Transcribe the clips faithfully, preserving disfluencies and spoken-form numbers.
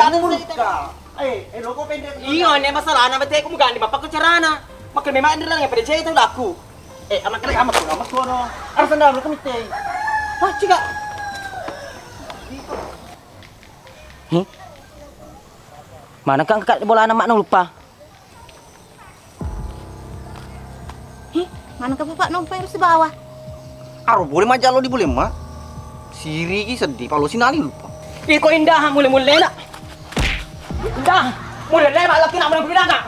Jangan murka. Eh, eh, loko pendek. Iyo, ne masalahna bete ku mugandi mapakko carana. Makke memang ndirang pada cewek itu laku. Eh, amak kena amak kena amak kono. Harus anda lu kemite. Hah, cika. Hi. Mana kang kak bola anak mak lupa? Hi, mana kak bapak nompai harus bawa? Aro boleh majalo di boleh mak. Siriki sedih palo sinali lupa. Iko indah mule-mule nak. Dah, mulai lewat laki nak mulai pindah kak.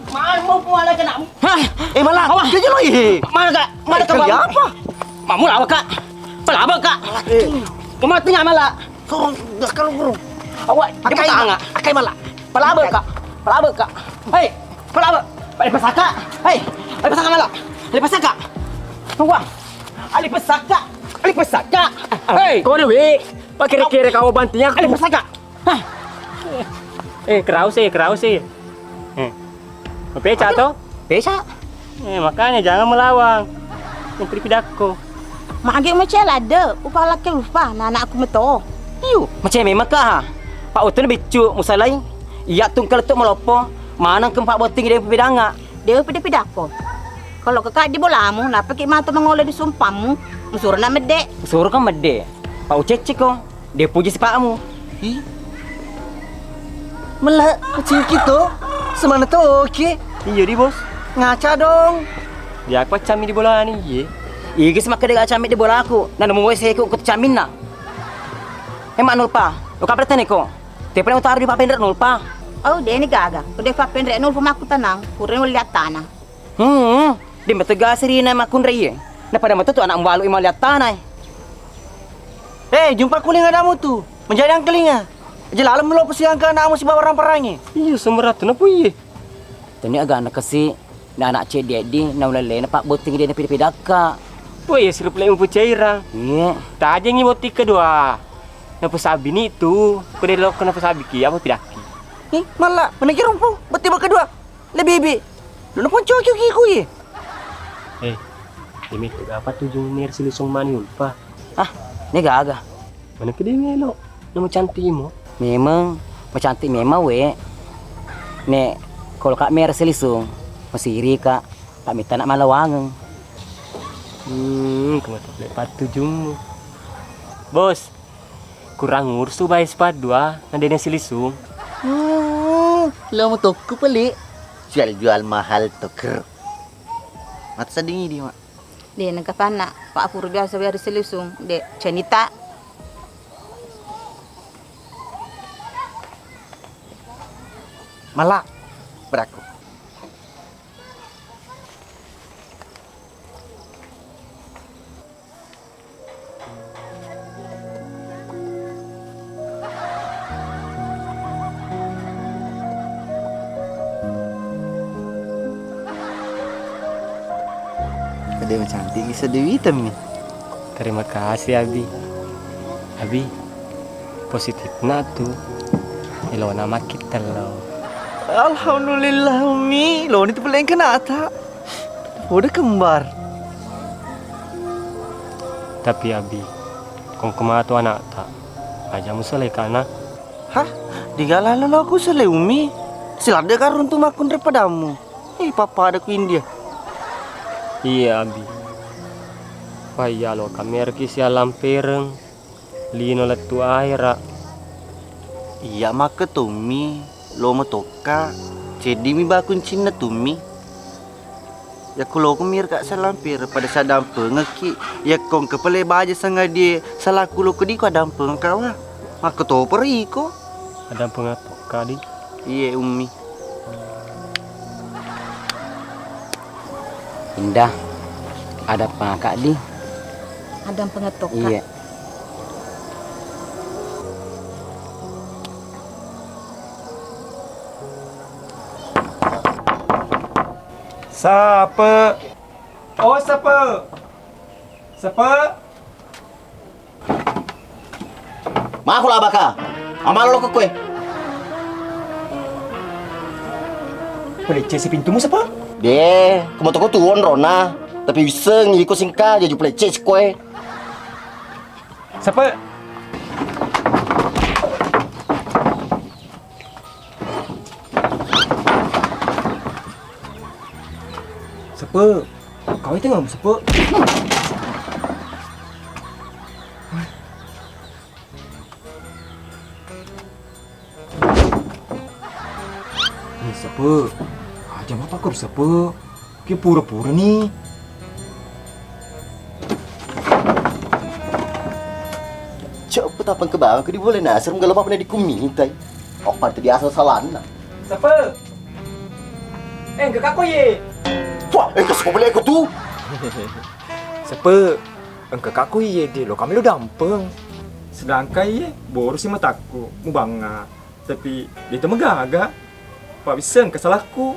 Mana mau mulai kena? Hah? Eh, malah. Awas. Dia je lo, eh. Mana kak? Mana Eh, kak? Kerja apa? Mamu lawa kak. Pelaba kak. Eh. Mau mati nggak malah? Suruh dah kalau guru. Awak dia Akai, petang nggak? Akai malah. Pelaba kak. Pelaba kak. Hei, pelaba. Balik pesaka. Hei, balik pesaka malah. Balik pesaka. Tunggu. Balik pesaka. Balik pesaka. Hei. Kau ni, Wi. Pak kira-kira kau bantingnya? Balik pesaka. Hah. Eh, kerau sih, kerau sih. Eh. Peca to? Peca. Eh, makanya jangan melawan. Yang pidakko. Mage macela de, upa laki lupa, na anakku meto. Iyo, macam memang kah? Pak Utu ni biccu, musalai. Iya tungkal tu melopo, manang kempak botting dia pidanga. Dia pida-pidakko. Kalau kekak di bolamu, napa ki mata mengoleh di sumpammu? Musuro na medde. Musuro kan medde. Pak Ucecce ko. Dia puji sepakmu. Ih. Mela, kucing kito. Semana to, oke. Iya di, Bos. Ngaca dong. Dia aku cami di bola ni, ye. Iya, semak dia gak cami di bola aku. Nah, nemu wes aku ikut caminna. Emak Nulpa, lo kabar tene ko. Tiap utara di Pak Pendek Nulpa. Oh, dia ni gaga. Udah Pak Pendek Nulpa maku tenang. Kurang lihat tanah. Hmm, di metu gasirina makkunrai. Nah, pada metu tu anak mualu imaliat tanah. Eh, jumpa kuling adamu tu. Menjadi angkelinga. Aja lalem lo pesiang ke anakmu si bawa ramperangi. Iya, semeratu na puye. Tani agak anak kesi, na anak ceddi eddi, na ulele na pak botting dia na pida-pidakka. Puye, sirup lemu pucaira. Iya. Tajengi botting kedua. Na pesabi ni tu, kode lo kena pesabi ki, apa pidakki? Ih, malah, mana ki rumpu, botting kedua. Lebih-lebih. Lu pun cuci ki kui. Eh, ini tu apa tujuh mir silisung mani ulpa? Ah, ini gaga. Mana ke dia melo? Nama cantik mo? Memang, mau cantik memang we. Nek, kalau kak mer silisung, masih iri kak. Kak minta nak malawangeng. Hmm, kamu tak boleh patuh jumu. Bos, kurang ursu bae sepatu ah, nadena silisung. Hmm, lo mau toko peli. Jual-jual mahal tuker. Mata sedingi di mak. De nengka panna, Pak Pur biasa bayar silisung, de cenita. Mala, beraku. Ada yang cantik bisa Dewi Temi. Terima kasih Abi. Abi, positif na tu. Elona makkittello. Alhamdulillah Umi, lo ni tu pelengkana ta. Udah kembar. Tapi Abi, kong kematu anakta, aja musalai kana. Hah? Digala loloku sele Umi? Siladde karuntu makkunre padamu. Eh, papa ada ku India. Iya Abi. Payya lo kamerki sialampereng. Lino lettu ahera. Iya makkeda to Ummi, lo metokka, ceddimi ba kuncinna tu Ummi. Yakko loko mi raka salampir pada sadampengekki, yakko engka pale baja sangadie salakku loko diko adampengekka wa. Makkeda to periko. Adampengeng tokka di. Iye Ummi. Indah, adampengekka di. Adampengeng tokka. Iye. Sape. Oh, Sape. Sape. Mako La Baka. Amalo lo koe. Paleccesi pintumu, Sape? De, ko motoko tu onrona. Tapi wissengngi iko singka, jaju paleccesi koe. Sape. Sape. Kau itu ngam Sape. Ni Sape. Aja mapakor Sape. Ki pura-pura ni. Cok, petapeng ke bawah, ke di bola nasar, menggalau apa nih dikumintai. Oh, pada tadi asal salahna. Sape. Eh, engka kako ye. Wah, eh, kasih kau beli aku tuh. Sape. Engka kako iye de lo kami lo dampeng. Sedangkan iye boros si matakku, mubangnga. Tapi de to magaga. Pak bisa engka salahku.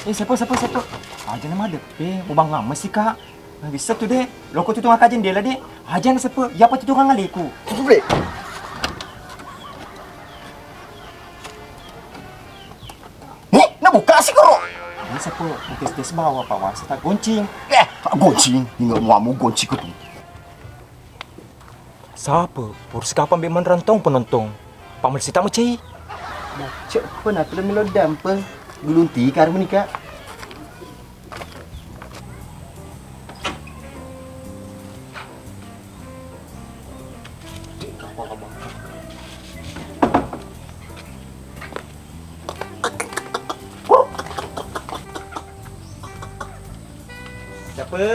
Eh, Sape, Sape, Sape. Aja na madeppe, mubangnga mesi, Kak. Nah, bisa tu de. Loko tutung aka jendela de. Aja na Sape, yapa tutung angaleku. Tutup de. Nih, nabuka sih koro. Ini Sape, tes-tes bawa Pak Warsa tak goncing. Eh, tak goncing. Ingat muamu goncing kutu. Sape, purus kapan be manrantong penonton? Pamal sita mecei. Bocok, kok na film lo dampeng? Gulung tikar menikah. Sape.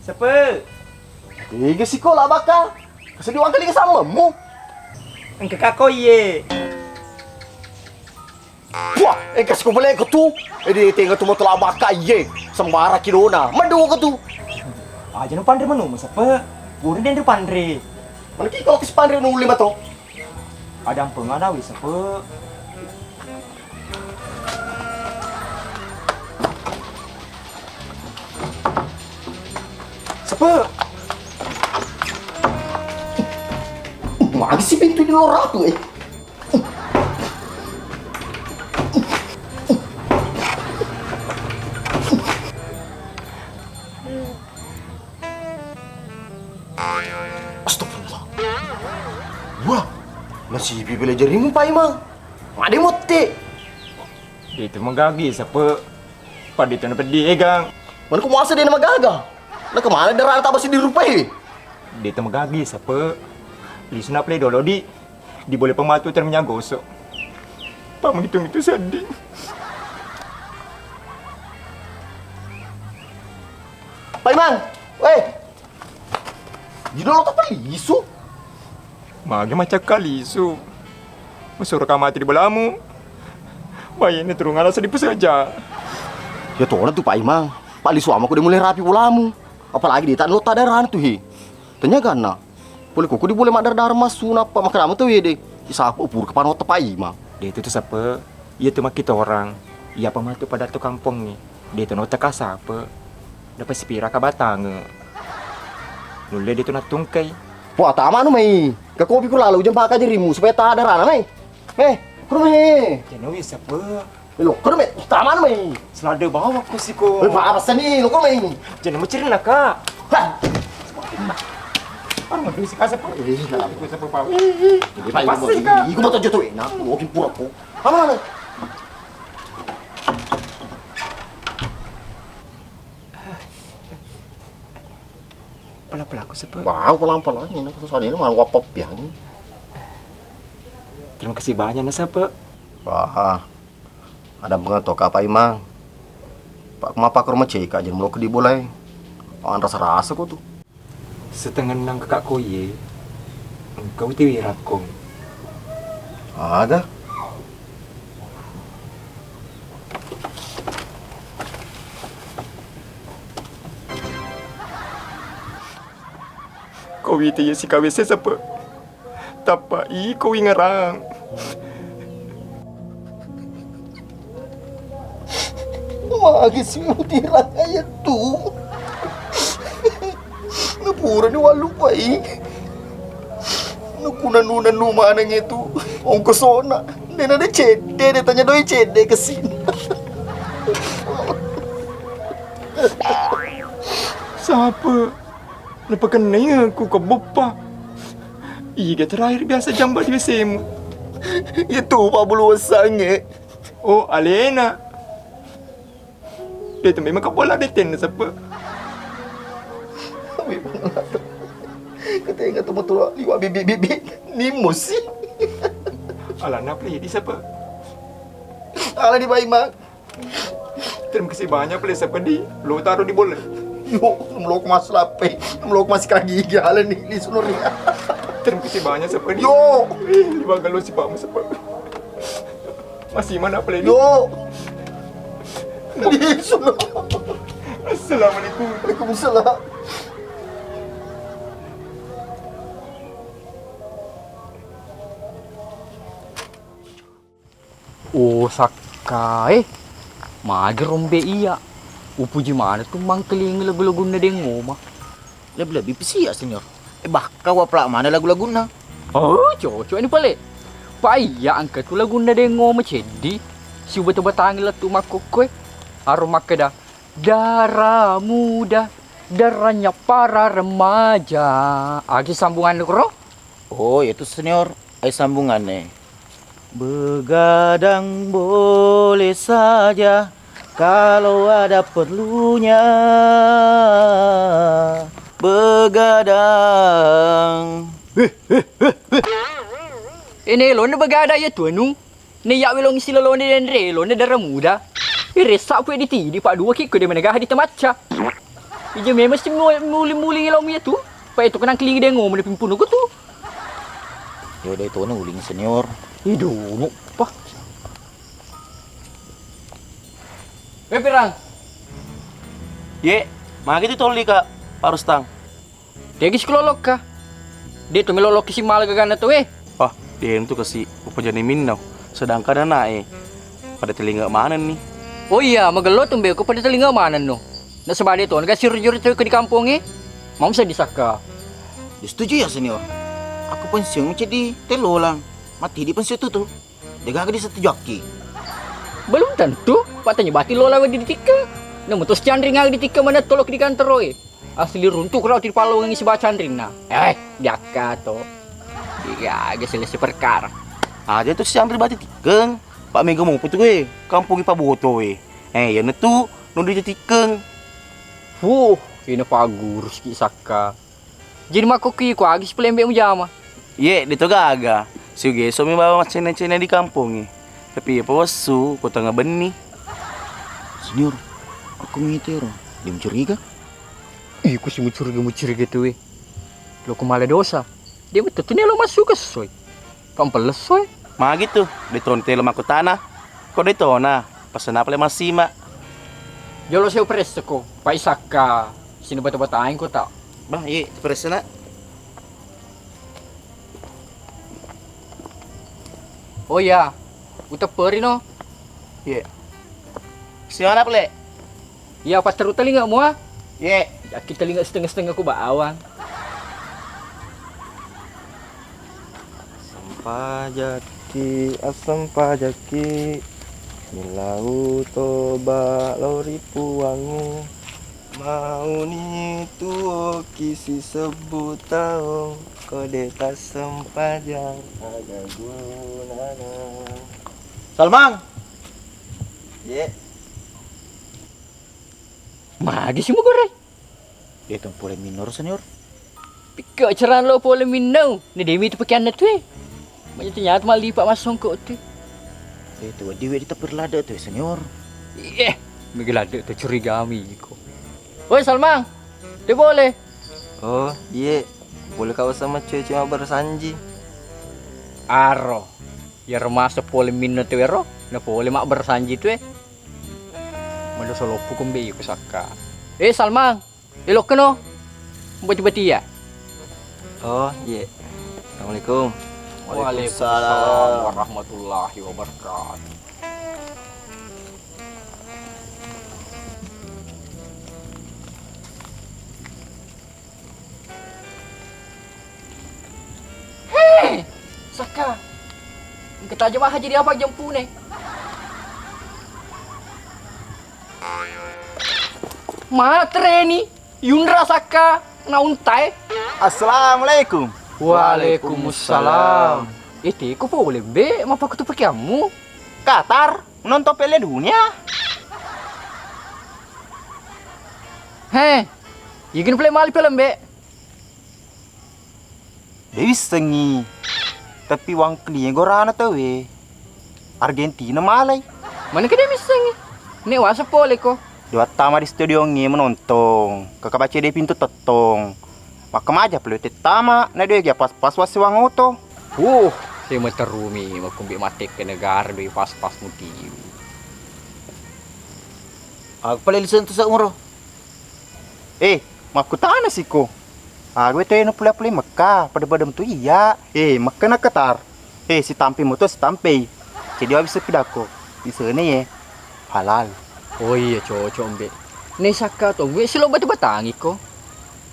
Sape. Iga siko La Baka. Kasedi wangkali ke samemmu. Engka kako iye. Wah, engka siko beleku tu. Edi tenga tu moto La Baka iye. Sembara kilona. Madu ko tu. Aja no panre menu Sape. Pura den panre. Mana ki kalau kes panre nu lima to. Adampengeng wi Sape. Sape. Magi si pintu di luar aku eh. Astagfirullah. Wah, nasibi bela jarimu, Pak Imang. Made motte. Itu magagi, Sape. Pada itu na peddi egang. Mana ku muasa de na magaga? Na kemana darah tak masih dirupai? De itu magagi, Sape. Lisu na play dolo di. Di boleh pematu terminyak gosok. Pak menghitung itu sedih. Pak Imang, weh. Di dolo tak palisu. Magi macakka lisu. Masuro ka mati di bolamu. Bayinna turung ala seddi peseja. Ya tona tu Pak Imang. Pak lisu ama ku de mulai rapi bolamu. Apalagi de tak nota darah tu he. Tanya gana. Pole koko di bole maddara-dara massu nappa makkeda tau ede. Isapa pura kapano tepai ma. De tu tu Sape, iya tu makkitorang. Iyapa matu pada tu kampongnge. De tu nota kasape. Dapat sipira kabatange. Nulle de tu nattungkai. Wah, tamanu mai. Ka kopi ku lalo ujang paka jarimu supaya tak ada rana mai. Eh, ku mai. Jano wi Sape. Lo, kono me, tamana mai. Selada bawa ko siko. Eh, apa seni lo kono mai. Jangan mencerna, Kak. Hah. Orang madu si kasar, Pak. Eh, salah. Ko Sape, Pak. Ini pasti, Kak. Iku mau tujuh tuh, enak. Mau pura ko. Apa mana? Apa laku, Sepe? Wah, pelan-pelan ini, aku susah ini, mau apa pian ini? Terima kasih banyak, nah, Sepe. Wah, ada bunga toka, Pak Imang. Pak, kenapa ke rumah ceka, jangan melok di bola, eh. Angan rasa-rasa kok tuh. Setengah nang kakak koye, engkau tiwi rakong. Aga? Ko wita iya sikawese, Sepe. Tappa iko wingerang. Magi si utirang aya tu. Napurani wallupai. Nukuna nuna nu maneng itu. Ongkosona. Nena de cedde, de tanya doi cedde kesini. Sapa? Napakennaiku ke boppa. Iga terakhir biasa jamba di W C-mu? Itu Pak Bulu Wesangnge. Oh, alena. Itu memang kapola de tenna, Sepe. Katenga tu matua liwa bibi-bibi. Nimo si. Alana apa ya di, Sepe? Ala di Baimak. Terima kasih banyak, Pele, Sepe, di lo taruh di bola. Yo, melok mas lape, melok mas kagi jalan nih di sunur ya. Terima kasih banyak, Sepe, di. Yo. Ih, di bagalo si Pak, Sepe. Masih mana, Pele, di? Yo. Di sunur. Assalamualaikum. Waalaikumsalam. Oh, sakka e, magi rombe iya. Upuji maneng tu mangkelingi lagu-lagunna Deng Oma. Lebbi-lebbi pisi ya, Senior. Eh, bakka wapla mana lagu-lagunna. Oh, cocok ni pale. Pa iya engka tu lagunna Deng Oma Ceddi. Si ubata-batangi lettu makkokkoe. Aro makkeda, "Darah muda, darahnya para remaja." Agi sambunganna kuro? Oh, iya tu, Senior. Ai sambunganna. Begadang boleh saja kalau ada perlunya. Begadang. Ini lo ne begadang ya tu anu. Ne ya welong silolone dan relo ne darah muda. Ire sa pue ditidi pak dua kiko de menegah di temacca. Ije memang si muli-muli ilmu ya tu. Pak itu kenang kelingi Deng Oma ne pimpunu ko tu. Yo dai tona uling, Senior. Idumu pa. Eh, Pirang. Ye, magi tu tolli ka Pak Rustang. Tegi sikulolokka. De tu melolokki si mala gaganna tu e. Wah, de tu kasi upajani minnau. Sedangkan anak e pada telinga maneng ni. Oh iya, magello tu mbe ko pada telinga maneng no. Nasaba de to naga sirujur tu ke di kampong e. Mau sedih sakka. Setuju ya, Senior. Aku pensiun menjadi telolang. Mati di pensiun tu tu. Degaga disetujuakki. Belum tentu. Patanya bati lola wedi ditikka. Namu tos canring aga ditikka mana tolok di kantor e. Asli runtuk rau ti palongengi sibawa canrinna. Eh, diakka to. Iya, aga selesai perkara. Aja tu si Andri bati tikkeng. Pak mega mau putu e. Kampung ipa boto e. Eh, iya netu. Nudi tikkeng. Fuh, ina pagurus ki sakka. Jadi makkokki ko agi sipelembe mujama. Ye, de to gaga. Siugeso mi bawa maccenne-cenne di kampongnge. Tapi ye pawessu ko tengnga benni. Senior, aku mitero. Dia mencuriga? Ih, ku si mencuriga-mencuriga tu e. Lo ko mala dosa. Dia betul tu ni lo masuk ke soi. Pampellesso e. Magi tu, de tona telo makkutana. Ko de tona, pasena pale massima. Jolo seu presseko, pai sakka, sini bata-batain ko ta. Bah, iye, pressena. Oh iya, utepperi no. Iye. Siapa pale? Iya, patteru telingamu, ah. Ye. Jaki telinga setengah-setengah ku bawang. Asem pajaki, asem pajaki. Millau toba lao ri puangnge. Mauni tuoki sisebbu taung, ko de tassempajang aga gunana. Salmang. Ye. Magi si mugorai? Iya, tong pole minor, Senior. Pikko acarana lo pole minnau, na demi tu pakeanna tu e. Manya ternyata mallipa massongko tu. Eh, tu wedding wedding tapir ladde tu, senior. Iye, mega ladde tu curiga mi iko. Woi Salmang, de pole. Oh, iye. Pole kau sama cewek-cewek mabbersanji. Aro, iyaro masa pole minno tu ero, na pole mabbersanji tu e. Melo soloppu kumbe iko sakka. Eh Salmang, Elokkeno. Bati-bati ya. Oh, iye. Assalamualaikum. Waalaikumsalam warahmatullahi wabarakatuh. He, Sakka. Engka tajama haji di apa jempune? Matreni, yunra Sakka, na untae. Assalamualaikum. Waalaikumsalam. Eh, teko pole, Mbe, mappakutu pakeammu? Qatar, nonton Piala Dunia. He, igin pole mali film, Mbe. De wissengngi. Tapi wangklie gorana tauwe. Argentina malai. Manengka de wissengngi. Nek wasa pole ko. De wattama di stadiongnge menontong. Kaka baca de pintu tettong. Makkamaja pale tettama, na de pas-pas wasi wang oto. Uh, saya meterumi, makumbi mate ke negara doi pas-pas mutiwi. Aku pale lisen tu seumur. Eh, makkutana siko. Ague to eno pule-pule Mekka, pada-pada metu iya. Eh, Mekka na Qatar. Eh, sitampe moto sitampei. Jadi habis sepidako. Di sana ye. Halal. Oh iya, cocok, Mbe. Ne Sakka to, we silo batu batangi ko.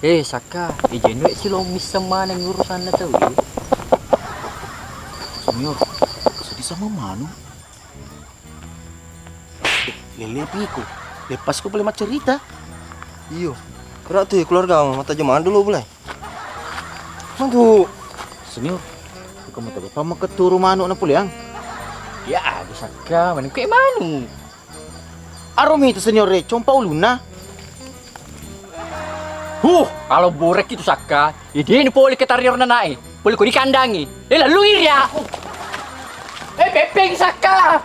Eh, Sakka, ijen we silo misseng maneng urusanna tau, eh. Senior, sedih sama manu. Lele api iko? Lepas ko boleh maccerita. Iyo. Kera tu keluarga mata jemaah dulu boleh. Mantu. Senior, iko mata bapak mau keturu manuk na puliang. Ya, ada Sakka, mana kue manuk? Aro mi tu senior re, compa ulunna. Huh, kalau borek itu Sakka, ya de ni pole ke tarior nanae, pole ko dikandangi. Eh, lalu iri ya. Eh, pepeng Sakka.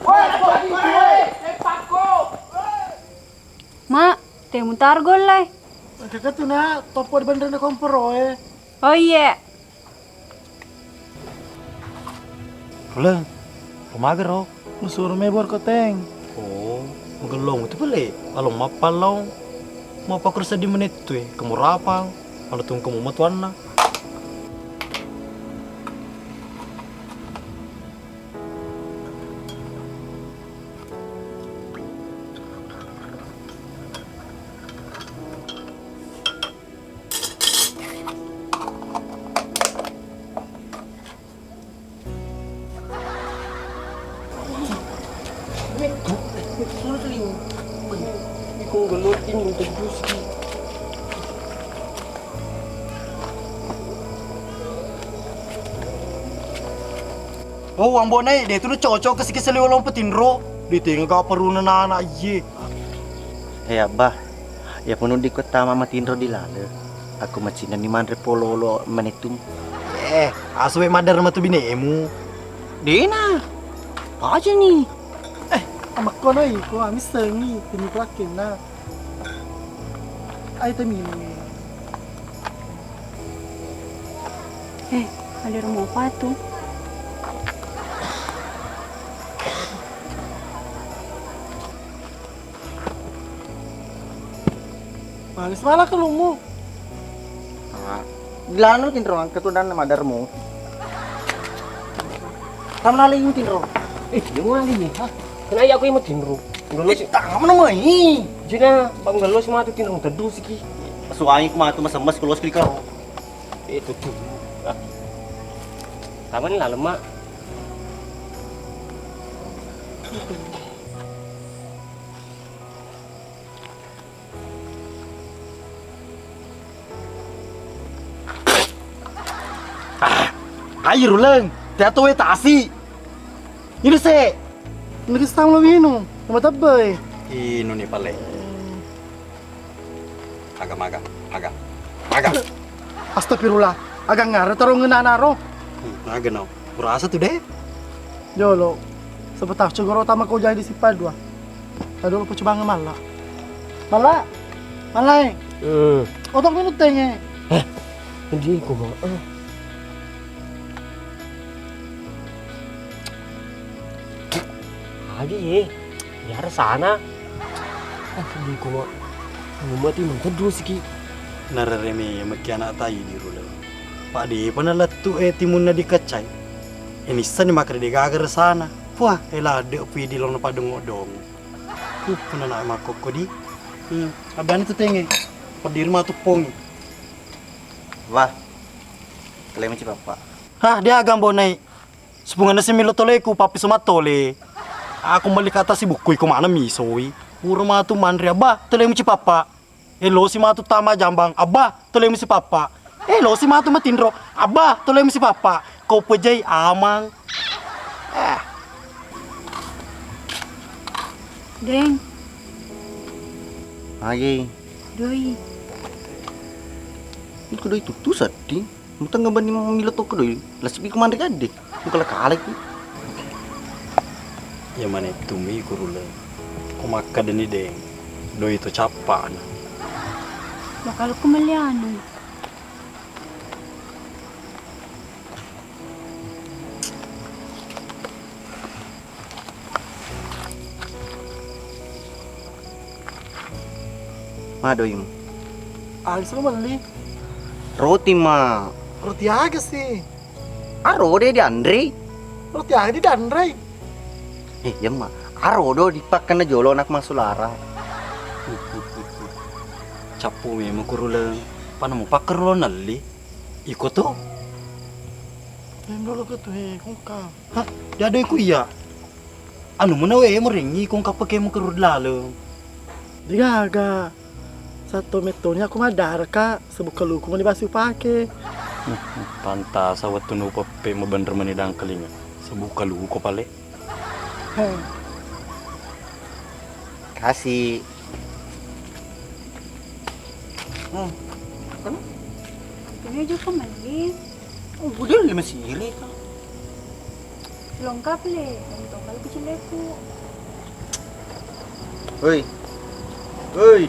Woi, pepakko. Mak, temu targol lai. Kakak tu nak, topo di bandar komporo eh. Oh iya. Uleng, lo mager ro? Musuru mebor ko teng. Oh, magello mutu pale. Alo mappallau. Mau pakur seddi menit tu e, kemurapang. Anu tung kemu matuanna. Oh, Ambo Nai, de tu cocok ke sikisali ulong petinro. Di tenga ga peruna nana iye. Eh, Abah, ya punu di kota mama tinro di lale. Aku macinna ni manre pololo manetum. Eh, asu we madar matu binemu. Dena. Aja ni. Eh, amakko no iko ami sengi tini pelakinna. Ayo teminung. Eh, ada rumah apa tuh? Manis malah kelummu. Ah, dilanu tinro angkat udah nama darmu. Kamu lali tinro. Eh, dia mau lali nih, ha? Kena iya aku yang mau tinro. Enggak lo sih. Tak kamu nama ini. Jina, bang enggak lo sih matu tinro teduh sih ki. Suai aku matu mas emas kalau sekali kau. Eh, tuh tuh. Ah. Kamu nih lah lemak. Ah, air uleng, teato we tasi. Ini se. Ini kita mau minum, sama tebbe. Inu ni pale. Aga, maga, maga, maga. Astagfirullah, aga ngara tarongeng nanaro? Hmm, aga no. Kurasa tu deh. Jolo, siapa tahu cegoro tama kau jadi sipa dua. Tadi lo percobaan malla. Malla, malla eh. Hmm. Otak minum tenge. Eh, ndi ko ma. Eh. Abi eh, biar sana. Ah, ndi ko ma. Mati menteddu siki. Narareme mekki anak tai di rule. Pak depa nalettu eh timunna dikaccai. Eh, nissani makkeda de gaga resana. Puah, eh, ladde pui di lono padongo-dongo. Uh, punna na makkokko di. Hmm, abani tu tenge. Pediri matu pongi. Wah. Tele meci papa. Hah, dia agam bonai. Sepunganna si milo toleku, pappi somattole. Aku meli kata si bukkui ko mana misoi. Pura matu manre abba, tele meci papa. Elosi matu tama jambang, abba, tole mesi pappa. Elosi matu matinro, abba, tole mesi pappa. Ko pejai amang. Eh. Deng. Age. Doi. Engka doi tuttu sedding. Mutang ngabani milo tokko doi. Lasipi ko manre kadde. Engka la kaleku. Iya manettu mi kurule. Ko makkadani deng. Doi to cappana. Bakal ku melli anu. Ma doimu. Aga seng melli? Roti ma. Roti aga si? Aro de dianre. Roti aga dianre? Eh, iya ma. Aro do dipakkenna jolo anak masulara. Cappu memang kuruleng. Pana mupakkerro nelli. Iko to? Memang lo ketu he kongka. Hah? Diadoi ku iya. Anu mena we morengngi kong kappake mukeru laleng. Degaga. Satto mettonya aku maddaraka sebukka luku mani basi upake. Pantasa wettu nupeppe mabenre mani dangkalinga. Sebukka luku pale. Heh. Kasih. Hmm. Apa? Ini juga mending. Oh, udah lima siri kan. Lengkap le, untung kalau kecil aku. Hoi. Hoi.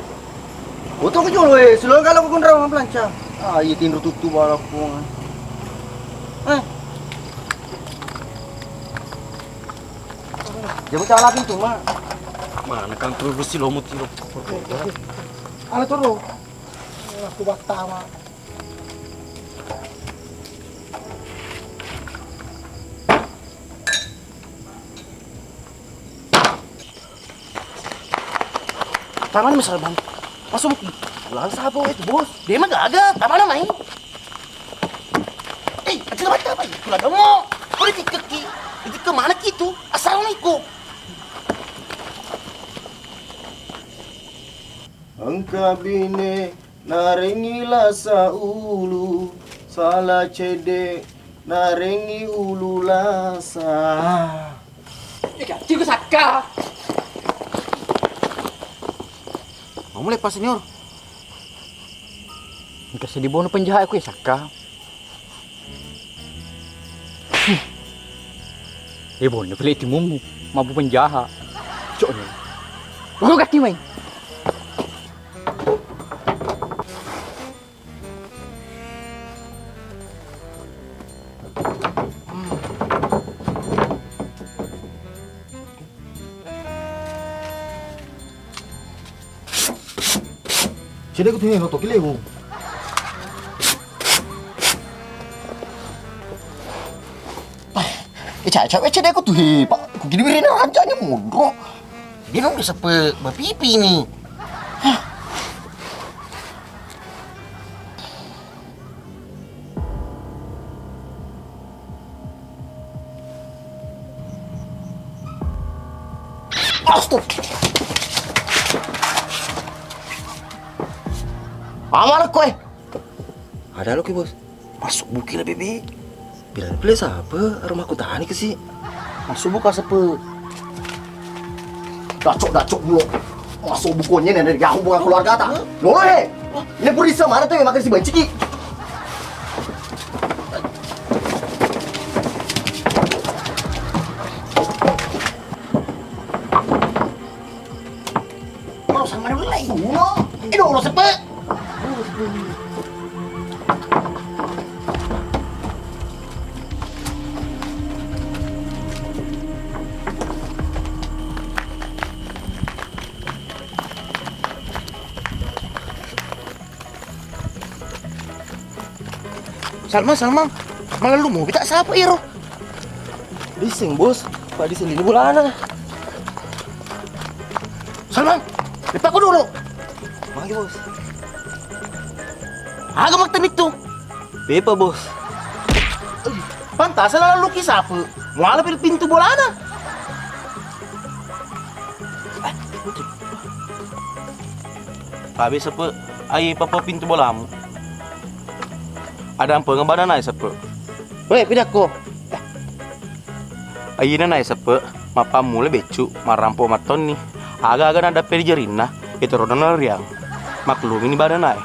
Foto ke jolo eh, sulung kalau aku kontra sama pelanca. Ah, iya tinro tuttu balaku. Eh. Jago cala pintu, Mak. Mana kan terus si lomo tiro. Ala toro. Aku battama. Tamana misal bang. Masuk. Ulang sapa itu bos? Dia mah gagal. Tamana main? Eh, aja mata apa itu? Kula demo. Kau ditikkeki. Ditikke mana gitu? Assalamualaikum. Engka bine narengngi lasa ulu, sala cedde narengngi ulu lasa. Ika, tiku sakka. Mau mulai Pak Senior. Engka sedih bono penjahat aku ya sakka. Eh, bono pele timummu, mabbu penjahat. Cok ni. Gua ganti main. Cedde ku tu he, no toki lewu. Eh, caca, eh, cedde ku tu he, Pak. Ku gini wirina rancanya mundur. Dia nung bisa pe, bepipi ni. Astaga. Amala koe. Ada lo ki, Bos. Masuk buki lah, Bebe. Bilang pele siapa? Rumahku tani ke si. Masuk buka sepe. Dacok-dacok dulu. Masuk bukunya nih dari jauh bukan keluarga ta. Lo he. Ini puri sama ada tuh yang makan si banci ki. Tuno, eh, dolo sepe. Salman, Salman, malallu mopi tak sapa iro? Diseng, Bos. Pak, diseng ini bolana. Salman, leppakko dulu. Magi, Bos. Aga maktan itu? Pepa, Bos. Pantas lalu ki sapa? Muala pil pintu bolana. Tabe sepe, ai papa pintu bolamu. Ada ampengeng bana nae sepe. Weh, pidakko. Aina nae sepe, mappammula beccu, marampo mattonni. Aga-aga nadappe ri jarinna, itu roda nalariang. Maklumi ni bana nae.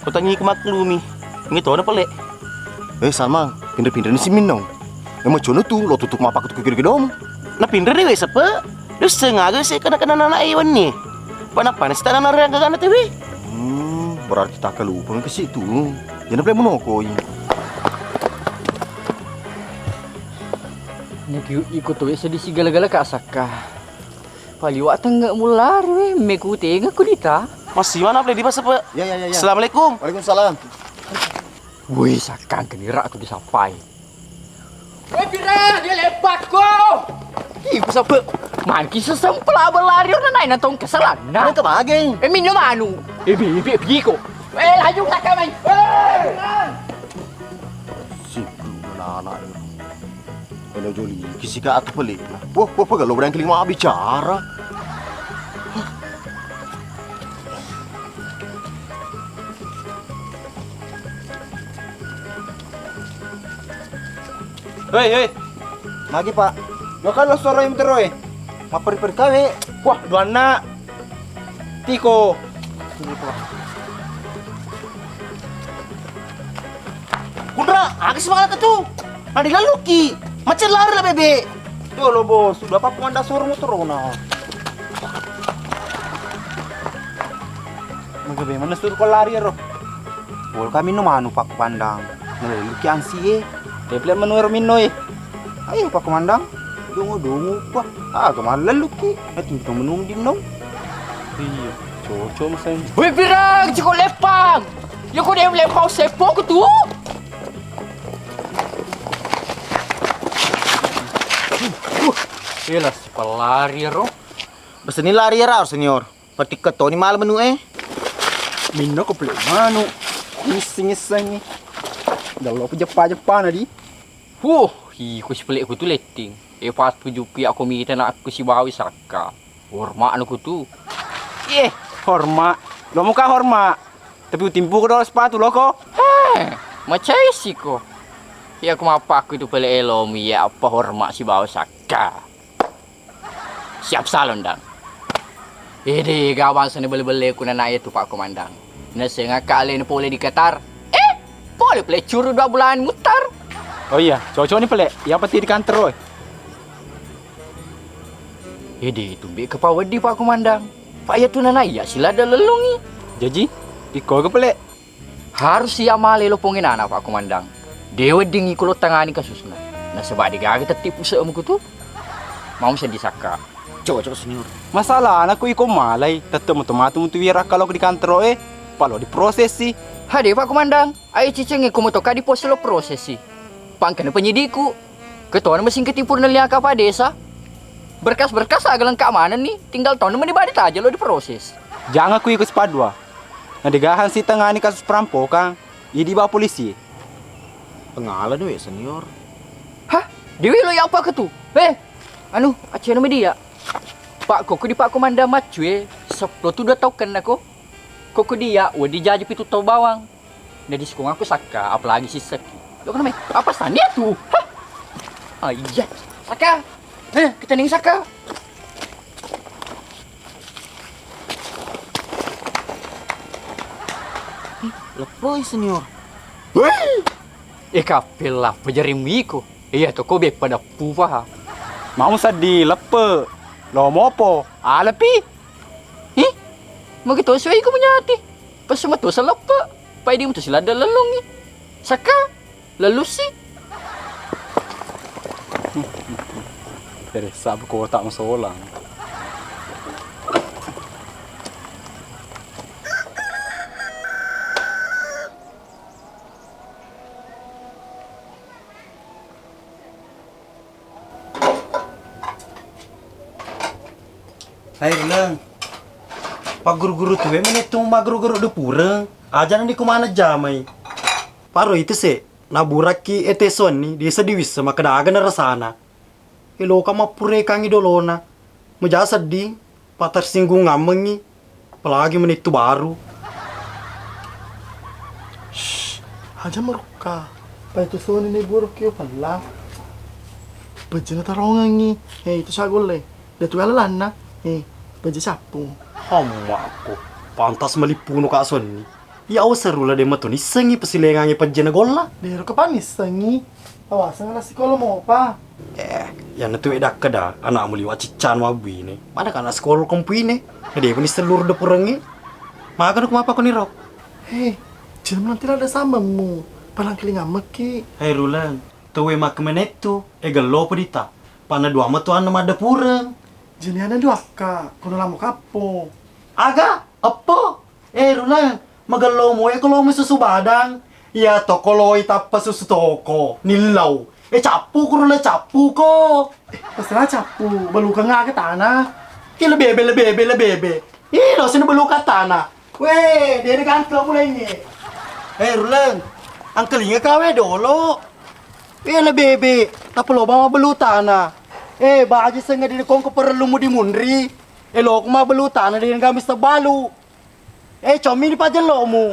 Ko tanyi ku maklumi, ngi tona pale. Eh, Salman, pinre-pinre ni si Minno. Eh, macono tu, lo tutup mappaku tu kira-kira domu. Na pinre ni we sepe. Dusseng aga se kena-kena anak e wenni. Pana-pana sitana nariang gagana tewe. Hmm, berarti tak lupa ke situ. Jangan play monokoi. Niki iko tuwe sedih si gala-gala ka sakka. Paliwa tengge mulari we, mekutengekku dita. Masih mana play di pas apa? Ya, ya, ya, ya. Assalamualaikum. Waalaikumsalam. Woi, sakkang kenira aku disapai. Woi, pira dia lepakko. Ih, ku sape. Manki sesempel abel lari ona naik nantong keselan. Nah, ke mageng. Eh, minum anu. Eh, bi, bi, bi ko. Eh, laju tak kamai. Eh, si belum anak-anak ini. Kalau joli, kisika atau pelik. Wah, wah, wah, kalau orang kelima bicara. Hei, hei. Magi, Pak? Lo kan lo soro yang terus, eh? Maperi-peri kawe. Wah, dua anak. Tiko. Sini, Pak. Kundra, aga semangat tu? Nadi laluki. Macam lari lah, bebe. Jolo, Bos, sudah apa pun anda suruh motor na. Maka be mana suruh kau lari, ro? Pol kami no manu Pak Komandan. Nalelluki ansi e. Teple manu ero minno e. Ayo Pak Komandan. Dungu-dungu pa. Aga malelluki. Natinto menung dinno. Iya, cocok masai. Woi, pirang ciko lepang. Ya kau dia lepang sepo ku tu. Iyalah si pelari ro. Beseni lari ya, Senior. Petikka toni mala menu e. Minno ko pele manu. Ngisseng-ngissengi. Dallo ko jeppa-jeppana di. Huh, iko si pele ku tu letting. E patu jupi aku mita na aku si bawi sakka. Horma anu ku tu. Ye, horma. Lo muka horma. Tapi utimpu ko dolo sepatu loko. Eh, macai siko. Ya aku mapakku itu pele elomi ya apa horma si bawa sakka. Siap salon dang. Ede gabang sene belle-belle ku nana tu Pak Komandang. Nasengaka alena pole di Qatar. Eh, pole pele curu dua bulan mutar. Oh iya, cocok ni pele. Iya peti di kantor oi. Ede tumbe kepa weddi Pak Komandang. Pak iya tu nana iya sila ada lelungi. Jaji, iko ke pele. Harus iya male lo pongenana Pak Komandang. De wedding iko lo tangani kasusna. Nasaba de gaga tetti puse muku tu. Mau seddi sakka. Cocok, Senior. Masalah anakku iko malai, tette mutu matu mutu wira kalau di kantor e, palo diprosesi. Hade Pak Komandang, ayo ciceng iko motoka di pos lo prosesi. Pangkana penyidiku. Ketona mesin ketipur nelia kapa desa. Berkas-berkas aga lengkap maneng ni, tinggal tona meni badi taja lo diproses. Jangan ku iko sipadua. Nadegahang si tangani kasus perampokan, idi ba polisi. Pengala doe, Senior. Hah? Dewi lo ya apa ke tu? Eh, anu, aceno media. Pak koko di Pak Komandang Macue, seplo tu dua tau kenna ko. Koko dia, wedi jaji pitu tau bawang. Nadiskong aku sakka, apalagi sissaki. Lo kenapa? Apa sandi tu? Hah? Ah, iya. Sakka. Eh, kita ning sakka. Leppoi, Senior. Weh! E kapella pejari miko. Iya toko beppa dappu paha. Mau seddi leppe. Lo mopo. Alepi. Hi? Magi to suai ku menyati. Pas semua tu selepe. Pai di mutu siladda lelungi. Saka lellusi. Teresa ko tak masolang. Hai Ruleng, pagguru-guru tuwe menettu magguru-guru de pureng, aja nandi kumana jamai. Paro itu se, naburakki ete sonni, desa diwissa makkeda aga narasana. Eloka mappurekangngi dolona. Meja sedding, patersinggungammengngi, apalagi menittu baru. Shh, aja merukka. Pai tu soni ni buruk yo pella. Pejena tarongengngi. Eh, itu sagolle. Datu alalanna. Eh, peje cappu. Hammakku. Pantas malippunu ka sonni. Iya, awa serula de metu nissengngi pasilengangngi pejjena golla. Dero kepanissengngi. Awaseng anak sekolah mopa. Eh, yana tu edakkeda, anakmu liwa ciccan mabbuine. Mana ka anak sekolah kompuine? Nade pun sellur de purengngi. Maga nuk mapa ko niro? Hei, jangan nanti ada samemmu. Palang kelingamekki. Hei Rulan, tuwe makkemenettu, e gello pedita. Pana dua metu anna madde pureng. Jeniana dua akka, kono lamo kappo. Aga? Eppo? Eh, Rulang, magello moe ko lo mususu badang. Iya to ko loi tappa susu toko, nillau. Eh, cappu ko, Rulang, cappu ko. Eh, terserah cappu, belukang aga tanah. Ih, lebebe, lebebe, lebebe. Ih, lo sini belukang tanah. Weh, dede ganteng mulai ini. Eh, Rulang, angkelinga kawe dolo. Eh, lebebe, tappa lo bama belu tanah. Eh, baji senga dede kongko perlu mu dimunri. Eh, lo kuma belu tanah dede gami sebalu. Eh, commi ni pajello'mu.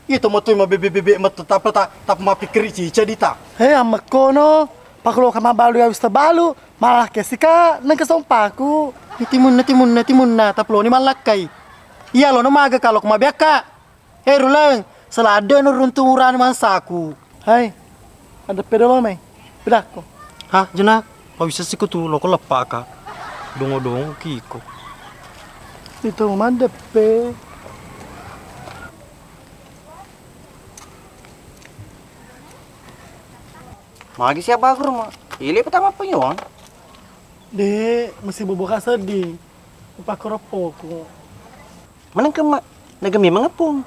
Iya to metu mabebe-bebe metu, tapa ta-, tapa mapikkiri cica dita. He, ammekkono, pakkuloka mabbalu ya wis tabalu, malah kesika nengka sompaku. Timunna, timunna, timunna, tapeloni mallakkai. Iya, lono maga kalo ku mabeakka. Eh, Ruleng, seladdeno runtu urani mangsaku. Hai, adeppe dolo mai. Pedakko. Hah, jena? Pawisa siko tu loko leppaka. Dongo-dongo kiko. Itu madeppe. Magi siap bagur ma. Ile pertama penyuang. De, mesti boboka seddi. Pakkoroppoku. Maneng ke ma. Naga memang epung.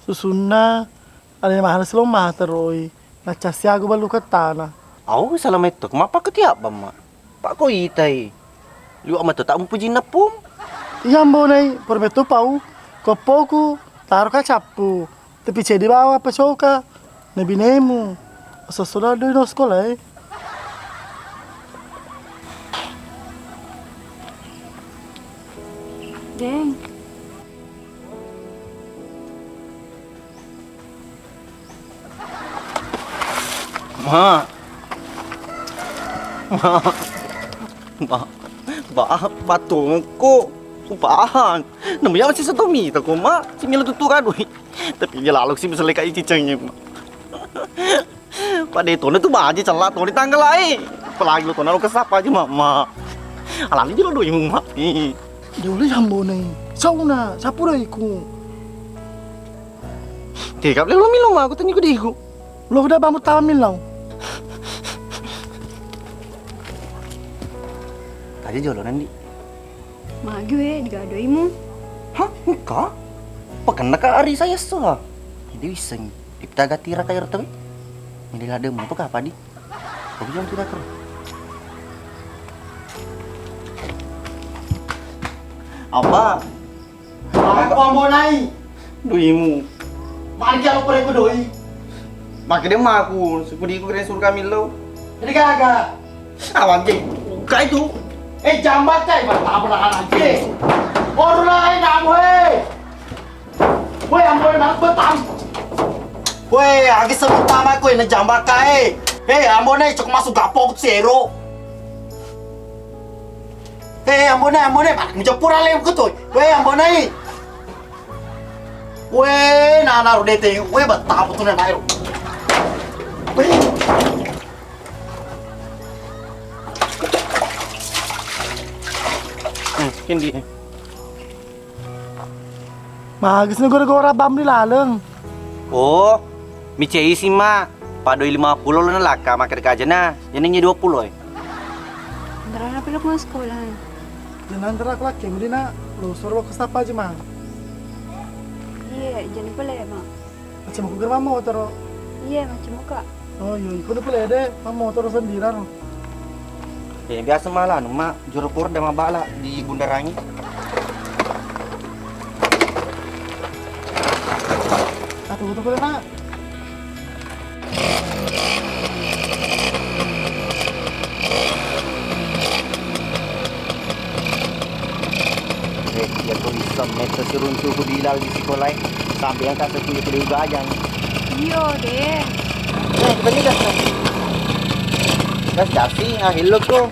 Susunna, ale mahal silo materoi, naccasiago balukeng tana. Au, sala metto, mappakketiabbang ma. Pakko itai. Liwa metto tak mupujinna pum. Iya, Ambo Nai, pura metto pau. Koppoku, taro ka cappu. Tapi cedi bawa pesoka. Nabinemu. Sessoda doi no sekolah, eh. Deng. Ma. Ma. Ba, ba, batongko. Upahan. Namu ya masih satu mita ko, Ma. Si mila tutu kadui. Tapi dia lalu si bisa lekai cicengnya, Ma. Pada itu tu baji celak tu di tanggal lain. Apalagi lo tona lo kesapa aja, Ma. Ma. Alali jelo doi, Ma. Ih. Dulu Ambo Nai. Sauna, sapu doi ku. Tega le lo milo, Ma, aku tanya ku diku. Lo udah bangun tawa milo. Aja jolo nandi. Magi we digadoimu? Hah? Engka? Pakenna ka ari saya so ha. Jadi wiseng. Ipta gati raka ero tawi. Mili lade mu peka padi. Oke, jangan tidak kero. Apa? Aku Ambo Nai. Duimu. Mari kalau pereko doi. Makke de maku, suku diku kena suruh kami lo. Jadi gaga. Awan je. Kai tu. Eh, jambat kai, apa nahan aja. Baru lain kamu, hei. Woi, Ambo Nai, bang, betang. Woi, agi sebut nama ku ini jambat kai. Hei, Ambo Nai, cek masuk gapok sero. Eh, Ambo Nai, Ambo Nai, malah mencampur ale ku tu. Weh, Ambo Nai. Weh, nana ro dete, weh, betapa tu nana ro. Weh. Hmm, kindi. Mages ni gora-gora bam ri laleng. Oh, miceisi ma. Padoi lima pulo lo nalaka makkeda kajana, jenengngi dua pulo e. Ndarana pilo ko sekolah. Jenang terak laki mudi nak, lo soro lo kestapa aja mang. Iya, jadi pele mak. Macam aku germa motoro. Iya, macam muka. Oh iya, ikut pele deh, mang motoro sendirian. Eh, biasa malah anu mak, joro porda mabala di bundarangi. Atu betul pele nak. Eh, iya ko bisa metta siruntuku bilal di sikola e. Sampai yang kata punya kedai gajang. Iyo deh. Eh, kita ini gas. Gas, gas sih, ah, hello ko.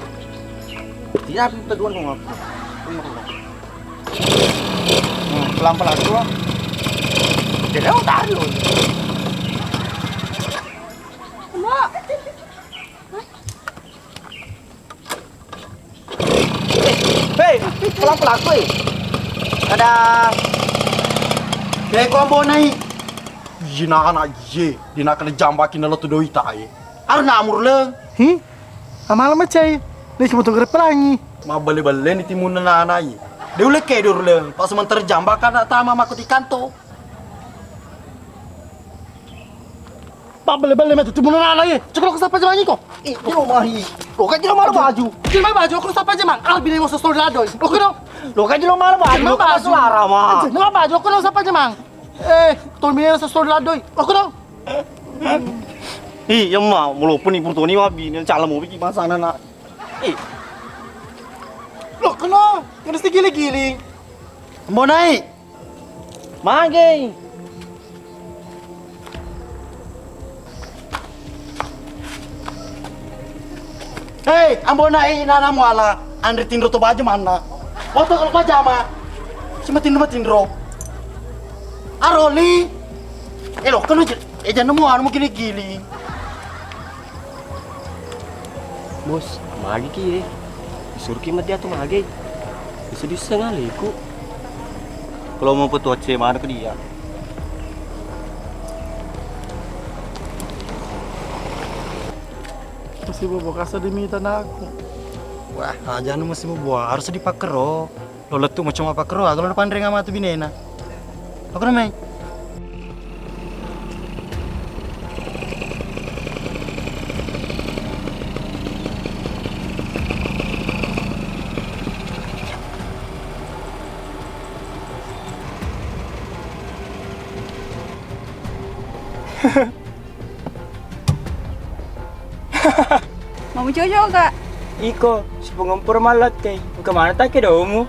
Tidak, kita dua nunggu. Hmm, pelan-pelan tuh. Jadi, oh, taruh. Mbok. Hei, pelan-pelan, woi. Ada. Hei, kau mau naik? Ina anak ye, dina kena jambaki na lo tu doi tae. Aru namur le. Hi? Amala macai. Ni cuma tu pelangi. Ma bale-bale ni timun na anak ye. Dia uleh ke dur le. Pas sementara jambak anak tama maku ti kanto. Pabbelle-belle matu timunana ye. Coklo ko sapa jemangi ko? Eh, jero mahi. Lo kan jero malu baju. Jero malu baju, ko sapa jemang? Albini mo sesol ladoi. Oke dong. Lo kan jero malu baju. Jero malu baju. Suara ma. Jero malu baju, ko sapa jemang? Eh, tol mine sesol ladoi. Oke dong. Ih, iya ma, mulo pun ibu toni wabi, ni cala mau bikin masana nak. Eh. Lo kena, kena sih gili-gili. Mau naik. Magi. Hei, ambona e inana muala, anre tinro to baja manna. Oto kalau pajama, cuma tinro tinro. Aroli, elo kanu je, eja nemu anu gili-gili. Bos, magi ki ye. Disuruh ki mati atau magi? Bisa-bisa ngaleku. Kalau mau petua cek mana ke dia? Mesti bobo kasa demi tanahku. Wah, aja nu mesti bobo harus dipakero. Lo lettu macam apa kero, aga lo panreng ama tu binena. Apa kero mai? Mamucoco ka. Iko, sipangempur mallakkei. Engka mana take domu?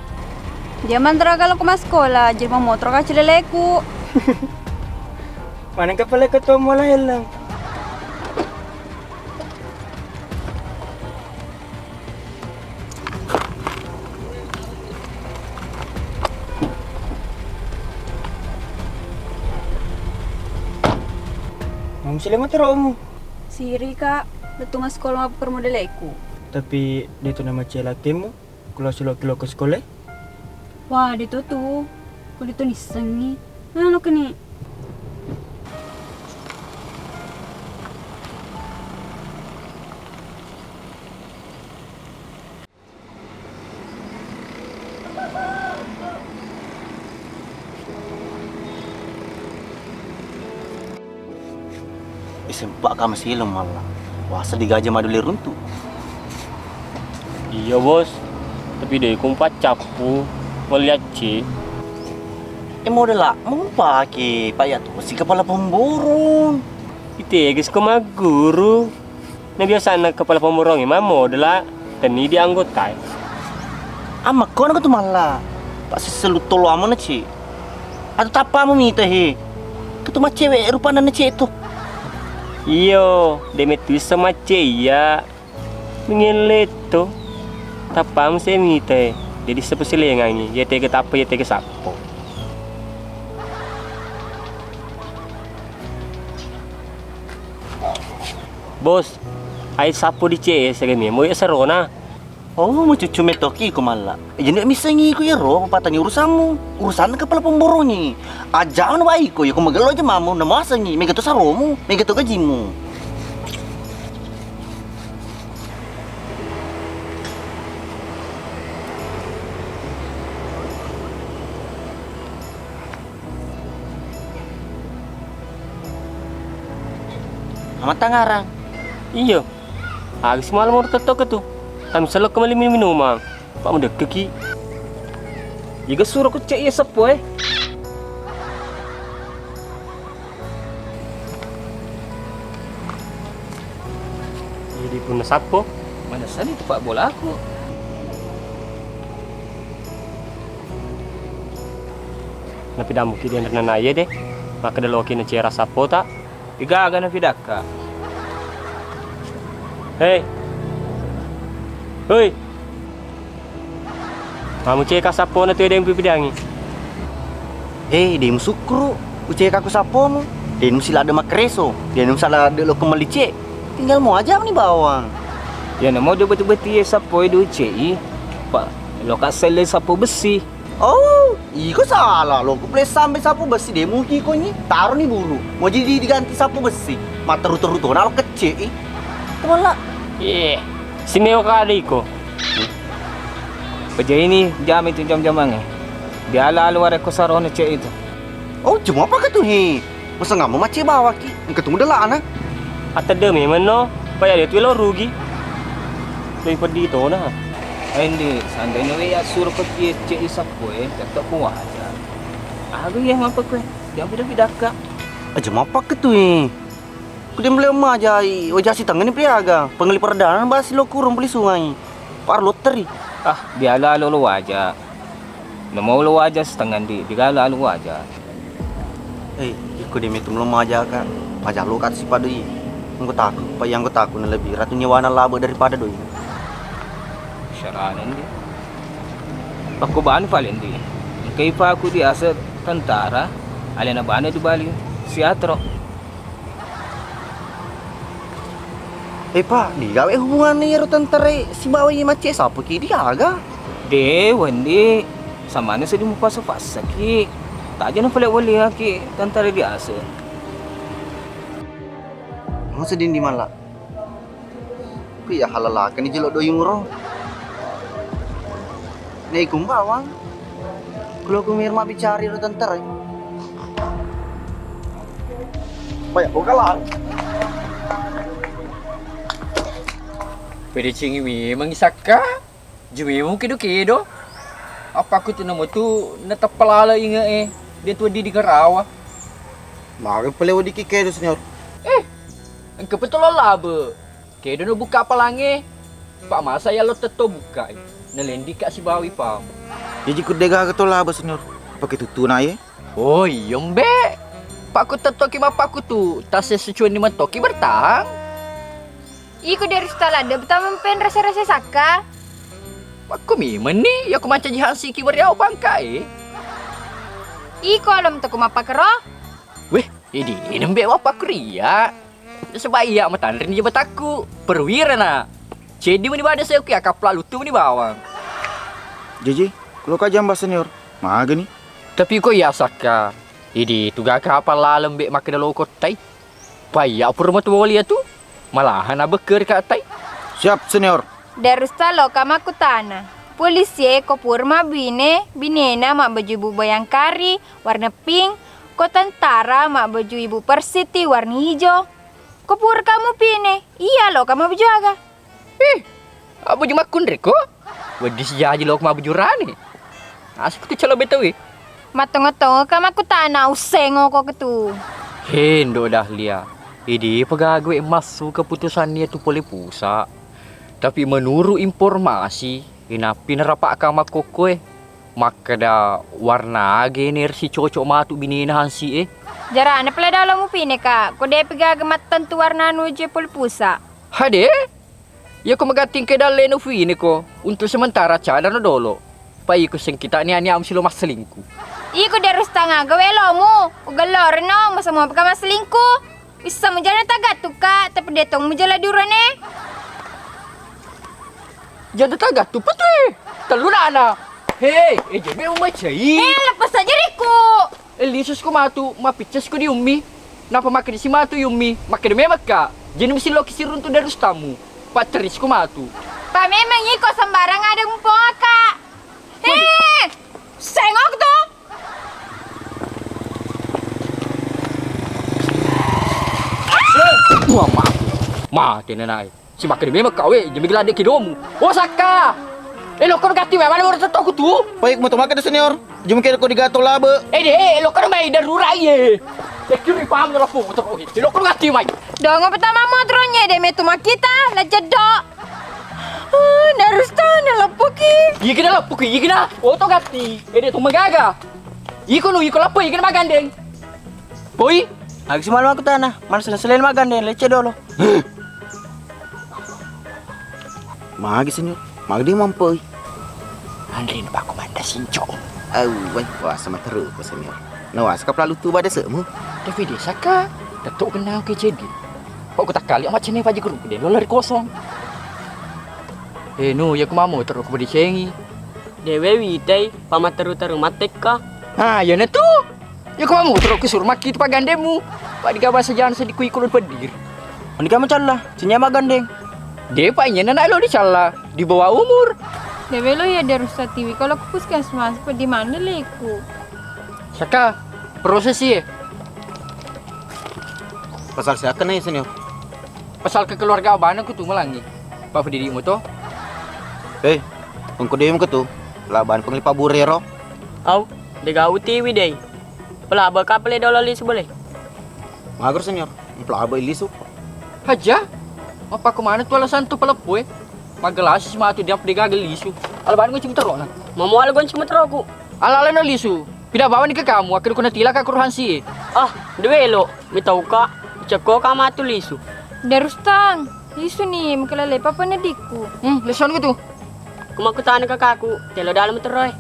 Dia mantra kalau ke sekolah, jadi mamotro ka cileleku. Mana kepala ketua mula heleng? Mau sile motorokmu? Siri, Kak. Lettu massekola mappermodeleku. Tapi de tu nama celakemu, kalau sulo kilo ke sekolah? Wah, de tu tu. Kau de tu nissengi. Nah, lo keni. Sempa ka masileng malla. Wasa digaja madule runtu. Iya, Bos. Tapi de kumpa cappu melihat ci. Eh, model lah, mau pake Pak Yatu si kepala pemborong. Iteges ko magguru. Na biasanna kepala pemborongngé mammodela tenni di anggotaé. Amma, ko na ko tu malla. Pak seselu tolo amona, Cik. Atau tappamu mita he. Ketu macewek rupanna na, Cik, tu. Iyo, de mettu issa macce iya. Mengelle to. Tappamu se mita he. Jadi sepeselengangi, iya tega tappa, iya tega sappo. Bos, ai sappo di C S kami, mau ya serona. Oh, mucuccu mettoki ko malla. Jadi missengi ko iyaro papatangi urusanmu. Urusan kepala pemborongni. Aja' na wae ko, iya ko magello aja mamu, na muasengi, mega to saromu, mega to gajimu. Amattangarang. Iyo. Aga simaleng moro tettoke tu. Tami sello ko melli minum-minumang. Pa' mudekkeki. Iga suro kucce' iya sappo e. Jadi punna sappo. Manessani tu pa' bolaku. Napidammuki denre nanaye de'. Makkeda loki nacera sappota. Igaga napidakka. Hei. Hei. Mamuceka sappona tu edeng pipidangi. Eh, de' musukkuru'. Uceka ku sappomu. De' nusiladde makkereso. De' nusiladde lokko mellice'. Tinggal mo aja' ni bawang. Iya namo de' betu-betu ye sappo e ducei. Pa' loka' selle sappo bessi. Oh, iko sala, lo ku ples sampe sappo bessi de' muki konyi, taroni bulu. Moji di diganti sappo bessi. Matteru-teru tona lo kecce' i. Temalla. Eh, simewa kali iko. Pejaini jami tu jam-jamangnge. Diala-ala wareko sarona ce' itu. Oh, cuma apa ketu he? Masa ngammo macce' bawaki? Engka tu mudelana. Atedde memang no, paya de' tu lo rugi. Lebih pedih tona. Endi, sandene we assuro ko tie ce' i sappo e, tetto' ku waja. Aga iya mappa koe? Jam pida-pidakka. Aja mappa ketu e. Ku de' mele majai, waja sitengngani priaga. Pengelli perdana basi lo kurung puli sungai. Par lotteri. Ah, diala-ala lo waja. Namo lo waja setengah di, diala-ala lo waja. Eh, iko de' metu melo majaka, majallo ka sipadoi. Anggotaku, pa iya anggotaku na lebih ratu nyawana labo daripada doi. Syarana ndi. Pakko bani paling ndi. Engkai pa aku diase tentara, alena bani di Bali siatro. Eh, Pa', digawe hubunganna iyaro tentara sibawa iye macce' sappo ki diaga? De', wendi, samana seddi mupassa-passaki. Taja na pale' wellingaki tentara diase. Mau seddi ndi malla'. Ku iya halalakani jelo' doimuro. Nei kumbawang. Kulo kumir mabbicari ro tentara. Banyak kok kalah. Pede cingi memang isakka. Jumi mu kedo-kedo. Apa aku tu namo tu natappa lala inge e. Dia tu di di karawa. Mari pale wadiki kedo, Senior. Eh, engka betul laba. Kedo no buka palange. Pak masa ya lo tetto buka. Nalendi ka sibawi pam. Jadi ku de' gaga to laba, Senior. Pake tutuna ye. Oh, iya, Mbe'. Pakku tettoki mappaku tu, tasse sucuenni mettoki bertahan. Iko de' rustala de' betama mpen rasa-rasa sakka. Pakku mimenni, ya ku mancaji hansiki beriau pangka e. Iko alom toko mappakero. Weh, idi nembe' mappakku ria. Nasaba iya matanreni jabatakku, perwira na. Ceddi meni bada seuki, akapla lutu meni bawang. Jaji, kulo ka jamba, Senior. Magani. Tapi ko iya sakka, idi tugaka apa laleng be' makkeda lokottai. Paiya pura matu wali atu. Malahan abekkeri ka tai. Siap, Senior. Darusta loka makkutana. Polisie ko pura mabbine, binena mabbaju ibu bayangkari warna pink, ko tentara mabbaju ibu persiti warna ijo. Ko pura kamu pine, iya loka mabbaju aga? Ih, abbaju makkunreko? Wedding sijaji loka mabbaju rane. Asik tu calo betawi. Mattongo-tongo ka makkutana, ussengoko ketu. Hendo Dahlia, idi pegawe massu keputusan nia tu pole pusa. Tapi menurut informasi, inappi narapakka makkokkoe, makkeda warna age ner sicocok matu binena hansi e. Jarana pale dalo mupine ka, ko depi gaga mattentu warna anu je pole pusa. Hade? Iyako magatting ke dalle no fine ko, untuk sementara cadar no dolo. Pa iko sengkita nia-nia am silo masselingku. Iko darus tanga gawe lomu, ugallore no, masa mo paka masselingku. Wissa mujana tagattu ka, tapi detong mujala durane. Janda tagattu petu e. Tellu nana. He, eh, jeme umacai. Eh, lepas saja riku. Eh, lisus ku matu, mapicces ku di ummi. Napa makkeda si matu i ummi? Makkeda memekka. Jadi mesti loki siruntu dari ustamu. Patteris ku matu. Pa memang iko sembarang ada mumpung aka. Eh, sengok tu. Wah, mati. Mati nenai. Si makkeda memang kawe, jemi gila dek kidomu. Oh, sakka. Eh, lokko gatti mai, mana urut toko tu? Baik, mau makan senior. Jemi kira ko digato labe. Eh, deh, lokko mai darurat ye. Eh, kiri paham lo pu, toko. Eh, lokko gatti mai. Dongo pertama motornya deh, metu makita, la jeddo. Ah, narus tahu na leppuki. Iya kena leppuki, iya kena. Oh, to gatti. Eh, deh, tu magaga. Iko nu, iko leppo, iya kena magandeng. Poi, aga si malu aku tanah, mana selain magandeng, lecce dolo. Magi senior, magi dia mampoi. Anrin pakku manda sinco. Au, wai, wasa materu ko senior. Na wasa ka pelalu tu bada semu. Tapi desa ka, tetok kena ke jadi. Kok ku takkali amat cene paji guru, de lolari kosong. Eh, nu, ya ku mamu terus ku dicengi. Dewe witai, pamateru-teru mattekka. Ha, ya na tu. Ya ku mamu terus ku suruh makki tu pagandemu. Pak digabasa jangan sedih ku ikut pedir. Mending kamu calla, cinya magandeng. De, Pak, iya na lo dicalla. Di bawah umur. Dewe lo ya darus satiwi kalau ke puskesmas, pe di mana leku? Saka, proses ye. Pasal siapa nih, senior? Pasal ke keluarga abana ku tu melangi. Pak Fedidi mu to? Eh, engko demu ke tu. Laban pengelipa burero. Au, dega utiwi dei. Pelaba kapele dolo lisu boleh. Mager, senior. Pelaba ilisu. Haja? Apa kemana tu alasan tu pelepu, eh? Magelasi si matu diap dega gelisu. Alban ngoncing terona. Mamual gonceng meteroku. Ala-ala no lisu. Pida bawani ke kamu, akhir kuna tilaka kuruhan si. Ah, duwe lo, mitauka, cekko ka matu lisu. Darustang, lisu ni, makalale papa nadikku. Hmm, leson ku tu. Kumakutana kakaku, telo dalam teroi.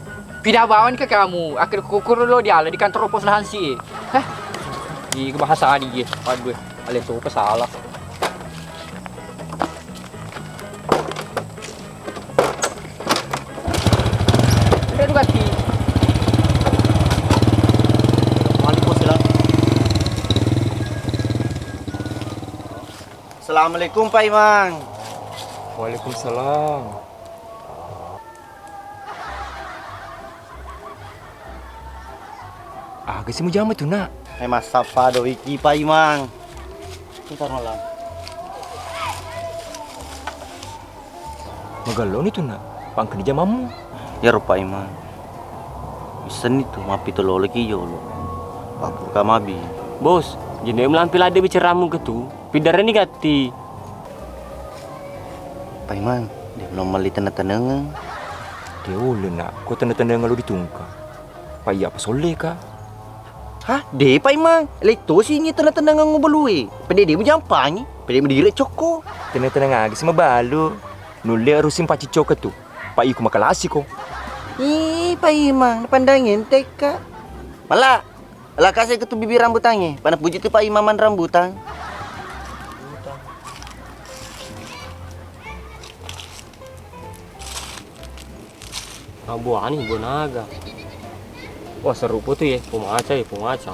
Pida bawani ke kamu, akhir kukur lo diala di kantor pos nahan si. Heh. Di bahasa adi ye, waduh, ale tu salah. Udah dua kali. Waalaikumsalam. Assalamualaikum, Pak Imang. Waalaikumsalam. Aga si mujama tu, Nak? Eh, massappa do iki, Pak Imang. Bentar, Malang. Magello ni tu, Nak. Pangkeni jamammu. Iyaro, Pak Imang. Missenni tu, mappito lolo ki jolo. Pappurka mabi. Bos, jenne melampi ladde bicaramu ke tu. Pidareni gatti. Paimeng, de' lo melli teneng-tenengeng. De' ulle, Nak, ko teneng-tenengeng lo ditungka. Pa iya pasolleka. Hah, de' Paimeng, lettosi ni teneng-tenengeng ubalue. Pede de' mujampangi, pede mudire cokko. Teneng-teneng aga si mabalu. Nulle arusi mpacciccoka tu. Pa iko makalasiko. Ih, Paimeng, napandangi entekka. Mala, Lakasai ke tu bibi rambutangnge, pada puji tu Pak Imam manrambutang. Abuani bonaga. Wah, seru putu ye, pemaca ye, pemaca.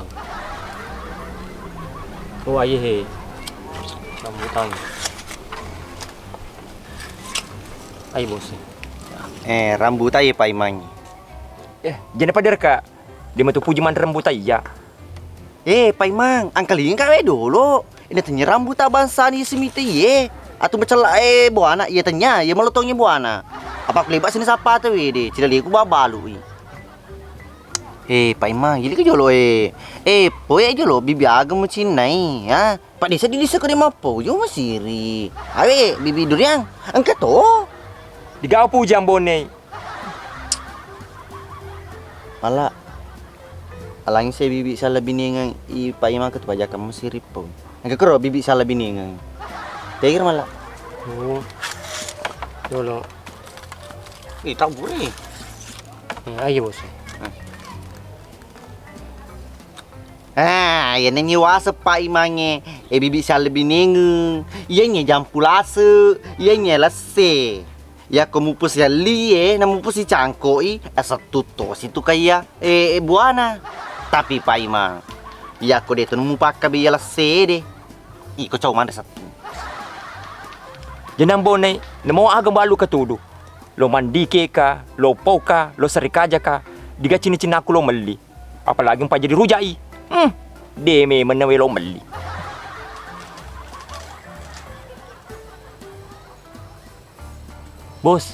Oh, aye he. Rambutan. Aye, bos. Eh, rambutan ye, Pak Imang. Eh, jana pada reka. De' matu puji manreng buta iya. Eh, Paimang, angkalinga ka we dolo. Ina tenya rambuta bangsa ni semite iye. Atu macella e buana iya tenya, iya malotongi buana. Apa ku leba sini sapa tu we de, cilaliku babalu i. Eh, Paimang, gili ke jolo e. Eh, poe jolo bibi aga mucinnai, ha? Pak desa di desa kode mappo, jo masiri. Awe, bibi duriang, engka to. Digau puji ambone. Mala, alangi se bibi sala binengeng i Paimang ketu pajakang mesirippo. Engka kero bibi sala binengeng. Tegir mala. Oh. Dolo. Ih, taburi. Eh, ayo, bos. Ah, iya nengngi wase Pak Imangnge, eh, bibi sala binengeng, iya nye jampu lase, iya nye lesse. Yakko mupusi allie, na mupusi cangkoi, asettu tosi tu kaiya, eh, eh, buana. Tapi Paimang, yakko de tu mupakka biya lessede, iko cau manre settu. Jenang Bonei, namo aga balu katudu. Lo mandike ka, lo pau ka, lo serikaja ka, diga cini-cinakku lo melli. Apalagi mpa jadi rujai. Hmm, de memeng nawe lo melli. Bos,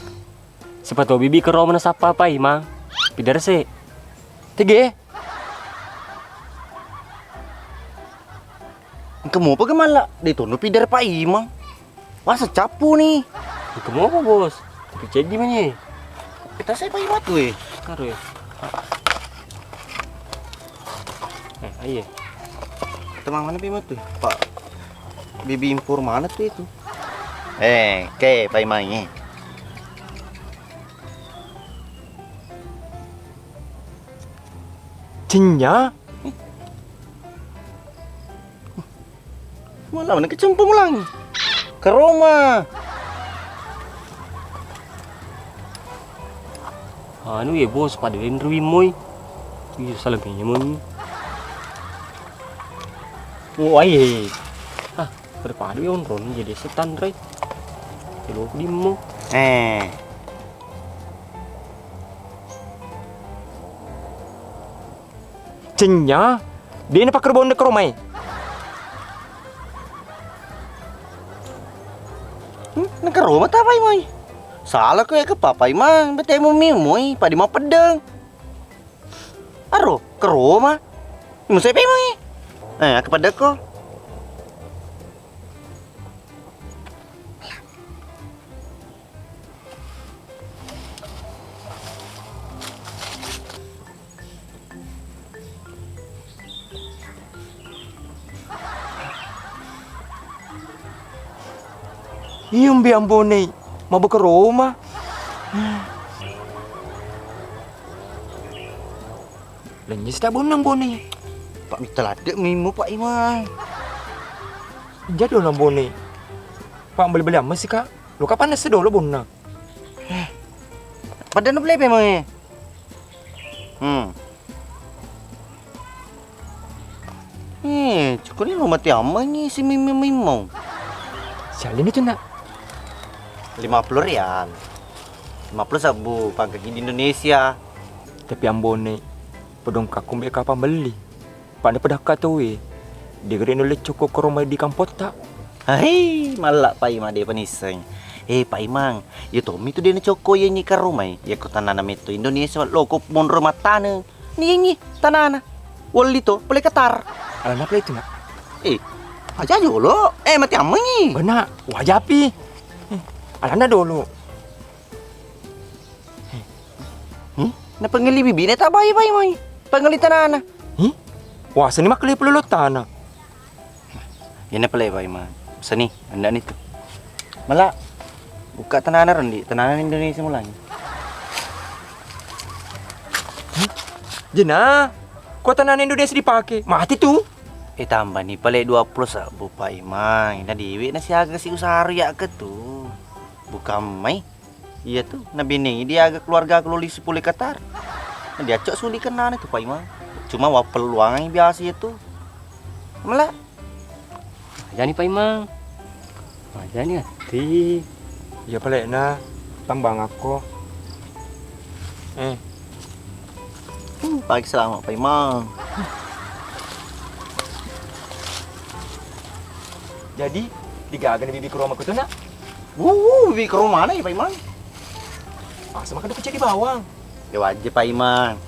sipa to bibi kero mana sappa Paimang. Pidarse. Tege. Engka mopa gemalla, de tono pidar Paimang. Wasa cappu ni. Engka mopa, Bos? Tapi ceddi mani. Kita saya Paimang tu, eh. Karo, eh. Eh, aye. Temang mana Paimang tu? Pak, bibi impor mana tu itu? Eh, ke Paimang, eh. Cenya? Malah mana kecempung ulang? Ke Roma. Anu ye, Bos, pada denrui moi. Iya, salah memang. Oh, aye. Ah, pada padu ya onron jadi setan, Ray. Kelo dimmo. Eh. Cenya, de na pakkerbonde ke Roma e. Hmm, na ke Roma ta Paimang? Salah ko ya ke Paimang, betemu mimoi, padi mau pedeng. Aro, ke Roma. Musai Paimang e. Eh, aku pedeng ko. Iya, mbe Ambonei, maboko Roma. Lennyis ta bonna Ambonei. Pak, mita ladde mimmu, Pak Imang. Jadi Ambonei. Pak, beli-beli ammasi, Kak. Lo kapan nasi dolo bonna? Pada nu beli pe, Mang, eh? Hmm. Eh, cukuni lo mati ammengngi si mimmi-mimmau. Sialini tu, Nak? Lima puluh rial. Lima puluh sabbu pangkaki di Indonesia. Tapi Ambone, pedongkakku mbe kapang melli. Pada-pada ka tauwe. Degare nulle cokko koromai di kampotta. Hai, malla Paimang de panisseng. Eh, Paimang, iya tommi tu de nacokko iyengngi karomai. Yakko tanana metto Indonesia loko monro mattane. Niyengngi tanana. Welli to, pole Qatar. Alana pole itu, Nak? Eh, aja jolo. Eh, mati ammengngi. Bena, wajapi. Eh, alana dolo. Hmm? Napengelli bibine ta bai, bai, mai. Pengelli tanana. Hmm? Wasani makkele pelolo tana. Iyana pale, bai, ma. Seni, andani tu. Mala, buka tanana rendi, tanana Indonesia mulangi. Hmm? Jena, ko tanana Indonesia dipake, mati tu. Eh, tambani pale dua puluh sabbu, Pak Imang. Ina diwe na siaga si usaha riak ke tu. Bukan mai. Iya tu, nabenei diaga keluarga aku loli sipule Qatar. Nah, diacok suli kennana tu Pak Imang. Cuma wa peluangngi biasa iya tu. Mela. Majani Pak Imang. Majani ati. Iya pale na tambang aku. Eh. Hmm, pagi selamat Pak Imang. Jadi, digaga ni bibi ke rumah aku tu, Nak? Wuh, wi ke rumah na, Pak Imang? Ah, sama kan aku jadi bawang. Ya wajib, Pak Imang.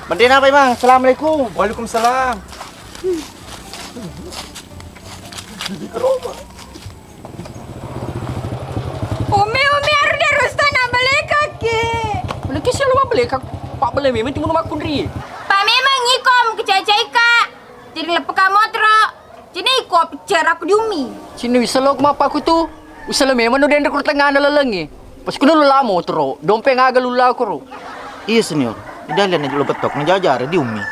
Bendena, Pak Imang. Assalamualaikum. Waalaikumsalam. Umi, umi, aru de rustana balekaki. Balekki siapa balekak? Pak bale memang timun makkunri. Pak memang ikom kecai-cai, Kak. Jadi leppeka motoro. Jadi iko pecera aku di umi. Sini wiselo ku mappaku tu. Wiselo memang nu denre ku tengana lalengi. Pas kuno lula motoro, dompeng aga lula kuro. Iya senior. Idalian aja lo betok na jajare di umi.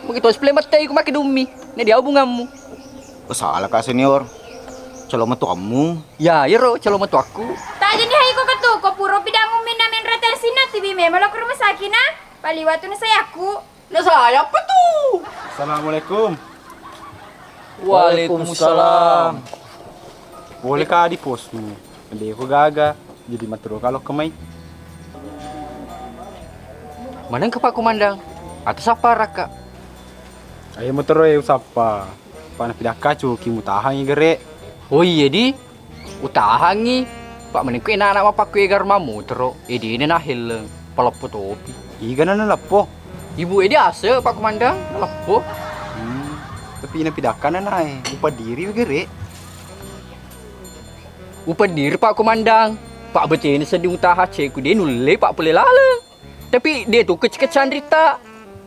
Begitu sepele mate iku make di umi. Ne dia hubunganmu. Oh, salah ka senior. Calo metuammu. Ya, iro calo metuakku. Tajani hai ko ketu. Ko puro bidang umminna menre tensinna, tibi memang lo ke rumah sakit na. Paliwatu na sayakku. Na saya apa tu? Assalamualaikum. Waalaikumsalam. Boleh ka di posmu? Deko gaga. Jadi matero kalo kemai. Maneng ke Pak Komandang? Atau sapa raka? Ayo matero e usappa. Pak napidakka cuki mutahangi gere. Oh iya di. Utahangngi. Pak, menengku anak-anak mapakku egar mamutero, edena na helleng, paleppo topi. Iga na naleppo? Ibu edi ase, Pak Komandang, naleppo. Hmm, tapi napidakkana nae, upadiri gere. Upadiri, Pak Komandang. Pak, betena sedding utaha ceku de nulle, Pak, pole laleng. Tapi de tu kecek-kecek anrita.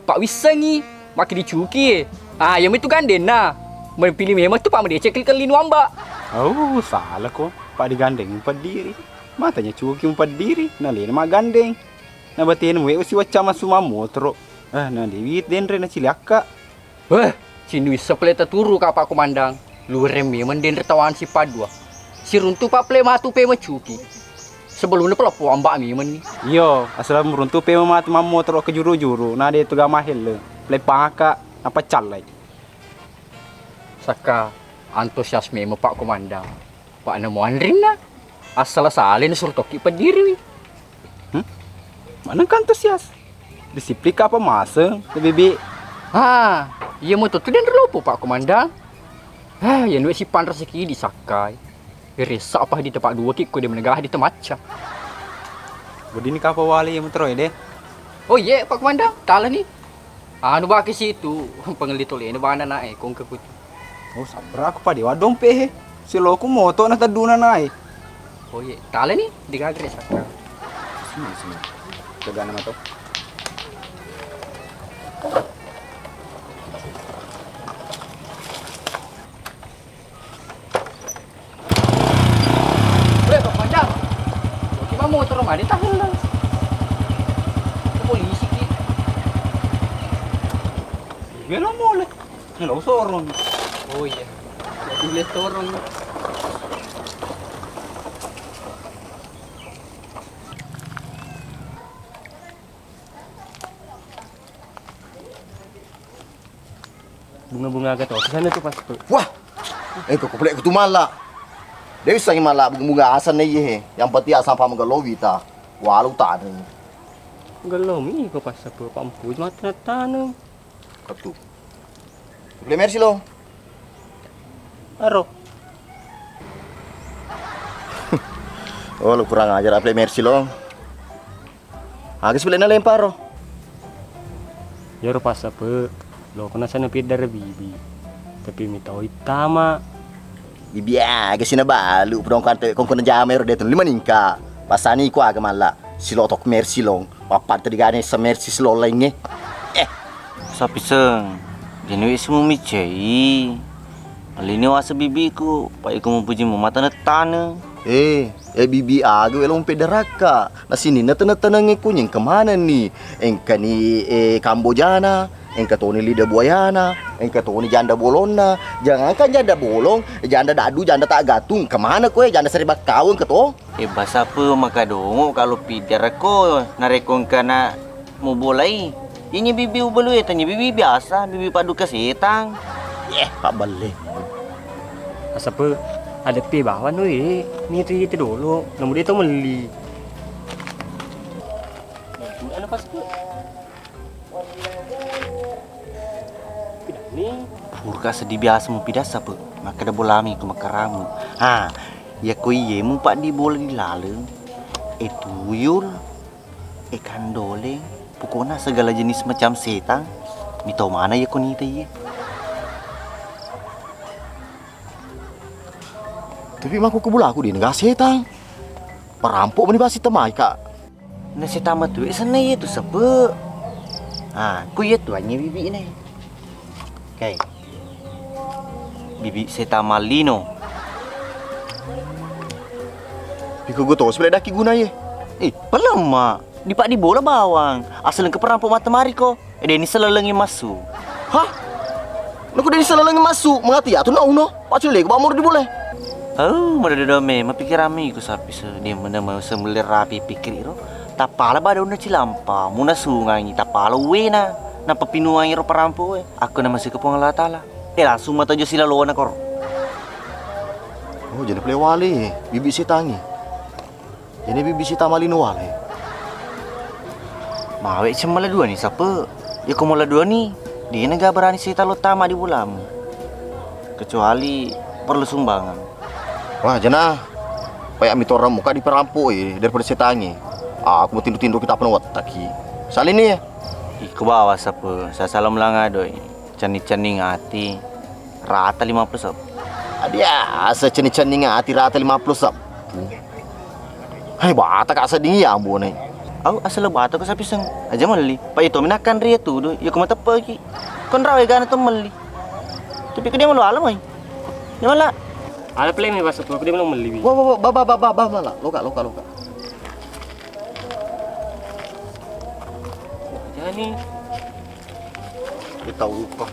Pak wissengi, makkedi cuki e. Ah, iya mitu gandenna. Mapili memang tu Pak madeceng kali-kali nuamba. Oh, salah ko. Pak digandeng upaddiri. Matanya cuki upaddiri, nalena maggandeng. Na batena muwe usiwacca massu mammotoro. Eh, na dewi denre na ciliakka. Weh, cindu wisseng pale taturu ka Pak Komandang. Luwereng memeng denre tawang sipaddua. Siruntu Pak pale matu pemeng cuki. Sebelumna pale poambak memeng ni. Iyo, asal muruntu pemeng matu mammotoro ke juru-juru, na de tu gama helle. Pale pangaka, nappa callai. Sakka antusias memeng Pak Komandang. Pak namo anrinna. Asal sale nasuro tokki peddiriwi. Hmm? Maneng ka antusias? Disiplin ka apa maseng, Bibi? Ah, iya mo tu den lopo Pak Komandang. Ah, iya nuwe sipan rezeki di sakkai. Resa apa di tempat dua ki ko de menegah di temacca. Bodini ka apa wali iya mutero de? Oh iya Pak Komandang, tala ni. Anu baki situ, pengelli tolena bana nae kongke kutu. Oh, sabbara aku pade waddong pehe. Siloku moto na tedduna nae. Oh iya, tala ni digagre sakka. Sini, sini. Jaga nama to. Weh, Pak Panjang. Ki mammotoro mani tahellang. Ke polisi ki. Melo mole. Melo sorong. Oh iya. Jadi le sorong. Bunga-bunga aga to sana tu pas. Wah. Eh, ko pole kutu malla. De wissengi malla bunga-bunga asan ne iye. Yang penting asal pameng gello wita. Walu tane. Gello mi ko pas apa pampu mata tane. Katu. Pole mersi lo. Aro. Oh, lo kurang ajar, pole mersi lo. Aga sipilena lemparo. Iyaro passape, loko nasana piddara bibi. Tapi mitau ittama. Bibi aga sina balu, pudong kante kongkona jama ero detu lima ningka. Pasani ku aga malla, silotok mersi long. Pappante digane semersi silong laingnge. Eh. Sapiseng, jeniwe simu micei. Alini wase bibiku, pa iko mupuji mu mata nettane. Eh, eh, bibi aga welo mupeddarakka. Na sininna teneng-tenengnge kunyeng kemanenni. Engkani, eh, Kambojana, engka toni lidah buayana, engka toni janda bolonna. Jangankan janda bolong, janda dadu, janda tak gatung. Kemana koe, janda seribakkaweng keto? Eh, basape makadongo kalau piddara ko narekko engkana mubolai. Ini bibi ubalue, tanya bibi biasa, bibi padduka setang. Eh, pabballe. Asape adeppe bawang we, niti-niti dolo, namu de to melli. Anu pas ku. Purka seddi biasa mupidassape, makkeda bolami ko makkaramu. Ha, yakko iye mupaddi bola di laleng, e tuyul, e kandoleng, pokokna segala jenis macam setang, mitau mana yakko nita iye. Tapi makku ke bolaku di negara setang. Parampok meni basi temai ka. Na setama tu senna iye tu sepe. Ah, ku iye tu anye bibi ne. Kai. Bibi setama lino. Piko gue tos pele daki guna ye. Eh, pelemma. Di pak di bola bawang. Asal ke perampo mata mari ko. Eh, deni selelengi masu. Hah? Naku deni selelengi masu. Mengati ya tu na uno. Pacul lego bamur di bola. Oh, madodome, mapikirammi ku sapi se, de mena mau sembelir rapi pikiri ro. Tapala badonna cilampa, muna sungangi, tapala uwena, nappa pinuangi ro parampo e. Aku na masih ke Puang Allah Taala. Eh, langsung mata jo silalona koro. Oh, jadi plewali, bibi sitangi. Jadi bibi sita malino wale. Mawe cemmala dua ni sape. Ya ko mala dua ni, de na ga berani sita lo tama di bolamu. Kecuali perlu sumbangan. Wah, jena. Paya mitorang muka di perampo e daripada setangi. Ah, aku mau tindu-tindu kita apa wattaki. Salini ya. Iko bawa sape, sasalam langa doi. Cenning-cenning ati rata lima puluh sappu. Adia, asa cenning-cenning ati rata lima puluh sappu. Hai, bata ka sedding iya ambone. Au, asal bata ko sapi seng. Aja melli. Pak itu minakan ria tudu, ya kuma teppeki. Kon rawe gana to melli. Tapi ko dia malu alam ai. Dia malah. Ala play mi bahasa tua, ko dia malu melli. Wah, wah, wah, ba, ba, ba, ba, ba, malah. Loka, loka, loka. Jani. Kita lupa.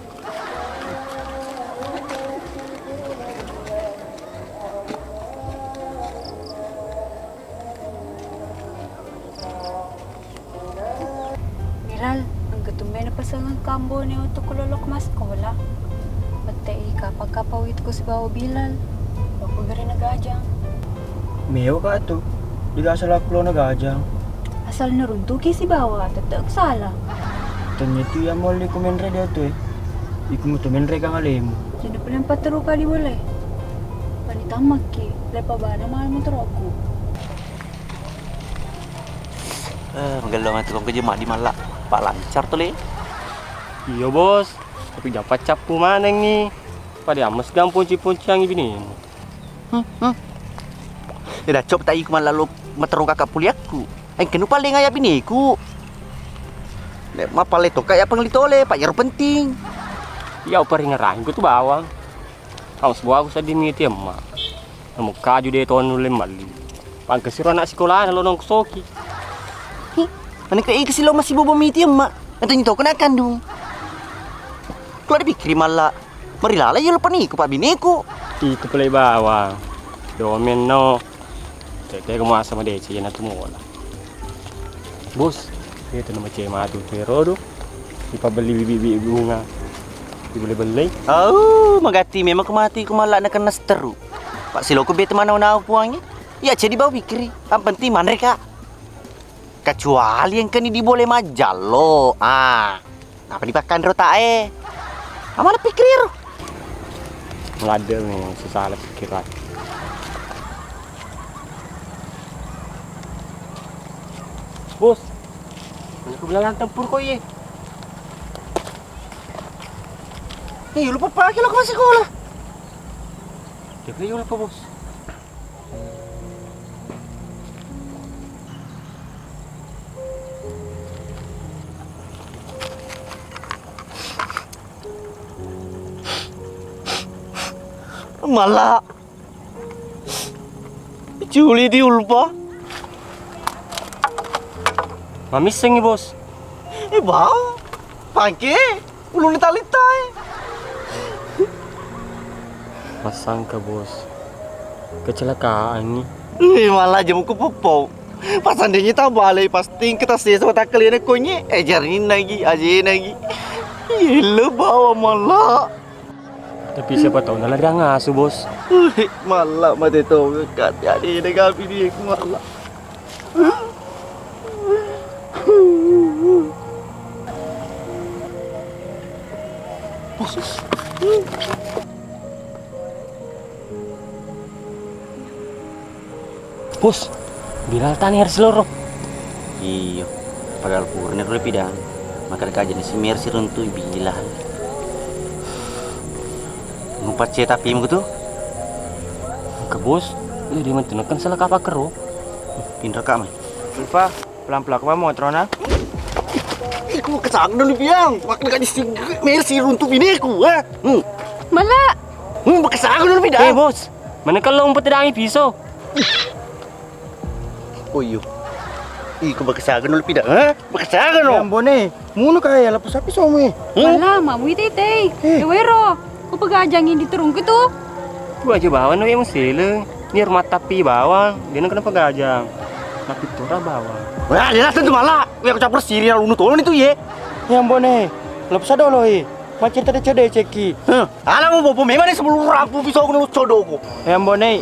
Bilal, engka tumbai napasengeng kambone untuk kulolok masekola. Wette'i kapang-kapang itu ku sibawa Bilal. Aku gare na gajang. Meo ka tu, diga salah kulo na gajang. Asal neruntuki sibawa, tetep salah. Tanya tu yang molli ku menre dia tu eh. Iku mutu menre kang alemu. Jadi paling pateru kali boleh. Pani tamakki, lepa bana mal motorku. Eh, magello matu kong keje madi malla. Pak lancar tu le. Iyo bos, tapi japa cappu manengi. Pada ames gam ponci-ponci angi bini. Hmm, hmm. Eda cop tak iku malla lo matero kakak puliakku. Engke nu paling aya biniku. Nek mapalle toka ya pengli tole, Pak, iyaro penting. Iya, uparingerangku tu bawang. Kamu sebuah aku sedih miti emma. Namu kaju de tonu le malli. Pangkesiro anak sekolah lo nongkosoki. Hi, mana ke ika silo masih bobo miti emma. Nanti nyito kena kandung. Kalau dipikiri malla, marilala iya lo paniku, Pak, biniku. Itu pale bawang. Domen no. Tete ko masa madece iyana tu mola. Bos, itu nama cema tu tero do. Ipabelli bibi-bibi bunga. Dibelle-bellei. Au, magatti memang ko mati ko malla nakenna seteru. Pak, siloko bete manau-nau puangi. Iya cedi bau pikiri. Yang penting manre ka. Kecuali engkani dibole majjallo. Ah. Apa dipakkanro tae? Amala pikir. Ladde memang sesala pikiran. Bos, mana kebelangan tempur kok iye? Eh, lupa pakai lo ke sekolah. Dia lupa bos. Mala. Culi di ulpa. Mamissengi bos. Eh, bau. Pangke. Ulunna talittai. Massangka bos, kecelakaan ni. Ih, malah jemu ku poppau. Pasandengi tau bale pasti kita sesa watakkaliana konye. Eh, jarinna gi, ajena gi. Yello bawa malah. Tapi siapa tahu nala riang asu bos. Ih, malah mate to kati ade de gapi di malah. Bos, Bilal tani harus loro. Iyo, padahal purane ro pidang. Maka kaja ni si Mercy runtu Bilal. Ngupace tapi mutu. Ke bos, eh, dia mentu kan salah kapak kero. Pindah kak mai. Lupa, pelan-pelan ke motor na. Iku kesang dulu biang. Makna kaji si Mercy runtu biniku, ha? Hmm. Mala. Hmm, kesang dulu biang. Eh, bos, mana kalau umpet dangi piso? Oh iyo. Iku bakasagano lepi da, ha? Bakasagano. Ambone, muno kaya lapus api somu. Hmm? Mala, mamu itei tei. Eh. Ewero, ku pegajangi di terungku tu. Ku aja bawang nawe museleng, ni rumah tapi bawang, dena kenapa gajang. Tapi tora bawang. Wah, dia datang tu malah. Weh, aku campur siri unu tolong itu ye. Ya Mbone, lo pesa dolo e. Macet tadi cedek ceki. Heh, ala mau bobo memang ni sebelum rampu pisau kena codoko. Ya Mbone,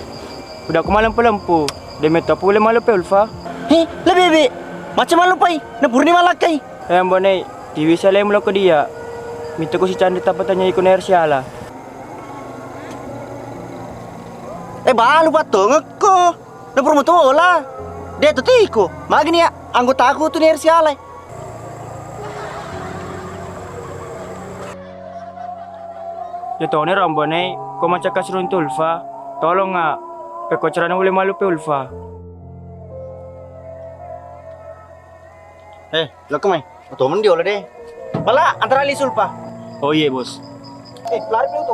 udah aku malam pelempu. Demi topu le malu pe Ulfa. Hi, lebih be. Macam malu pai. Na burni malakai. Eh, Mbone, tiwi salai muloko dia. Mita ko si Candri tappa tanya iko nair siala. Eh, balu pattongekko. Na pura matola. De' tu tiko. Magini ya, anggotaku tu nair siala. Ya tone ro Mbone, ko macakka siruntu Ulfa. Tolong nga, pekko carana ule malu pe Ulfa. Eh, lokko mai. Oto mendi ola de. Bala, antara li sulpa. Oh iye, Bos. Eh, lari pi oto.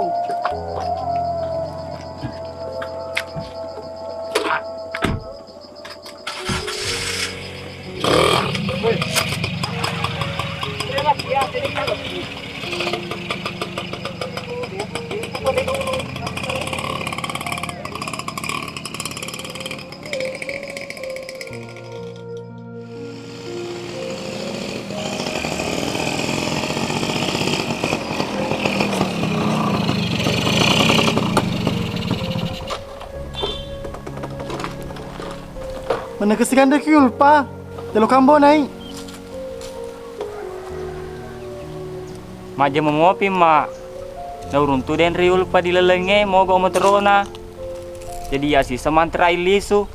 Menekesi kande ki Ulpa, jalo kambo nai. Majjama mopi, Mak. Nauruntu denri Ulpa di lalengnge, mogok motorona. Jadi, ya sisa mantra lisu.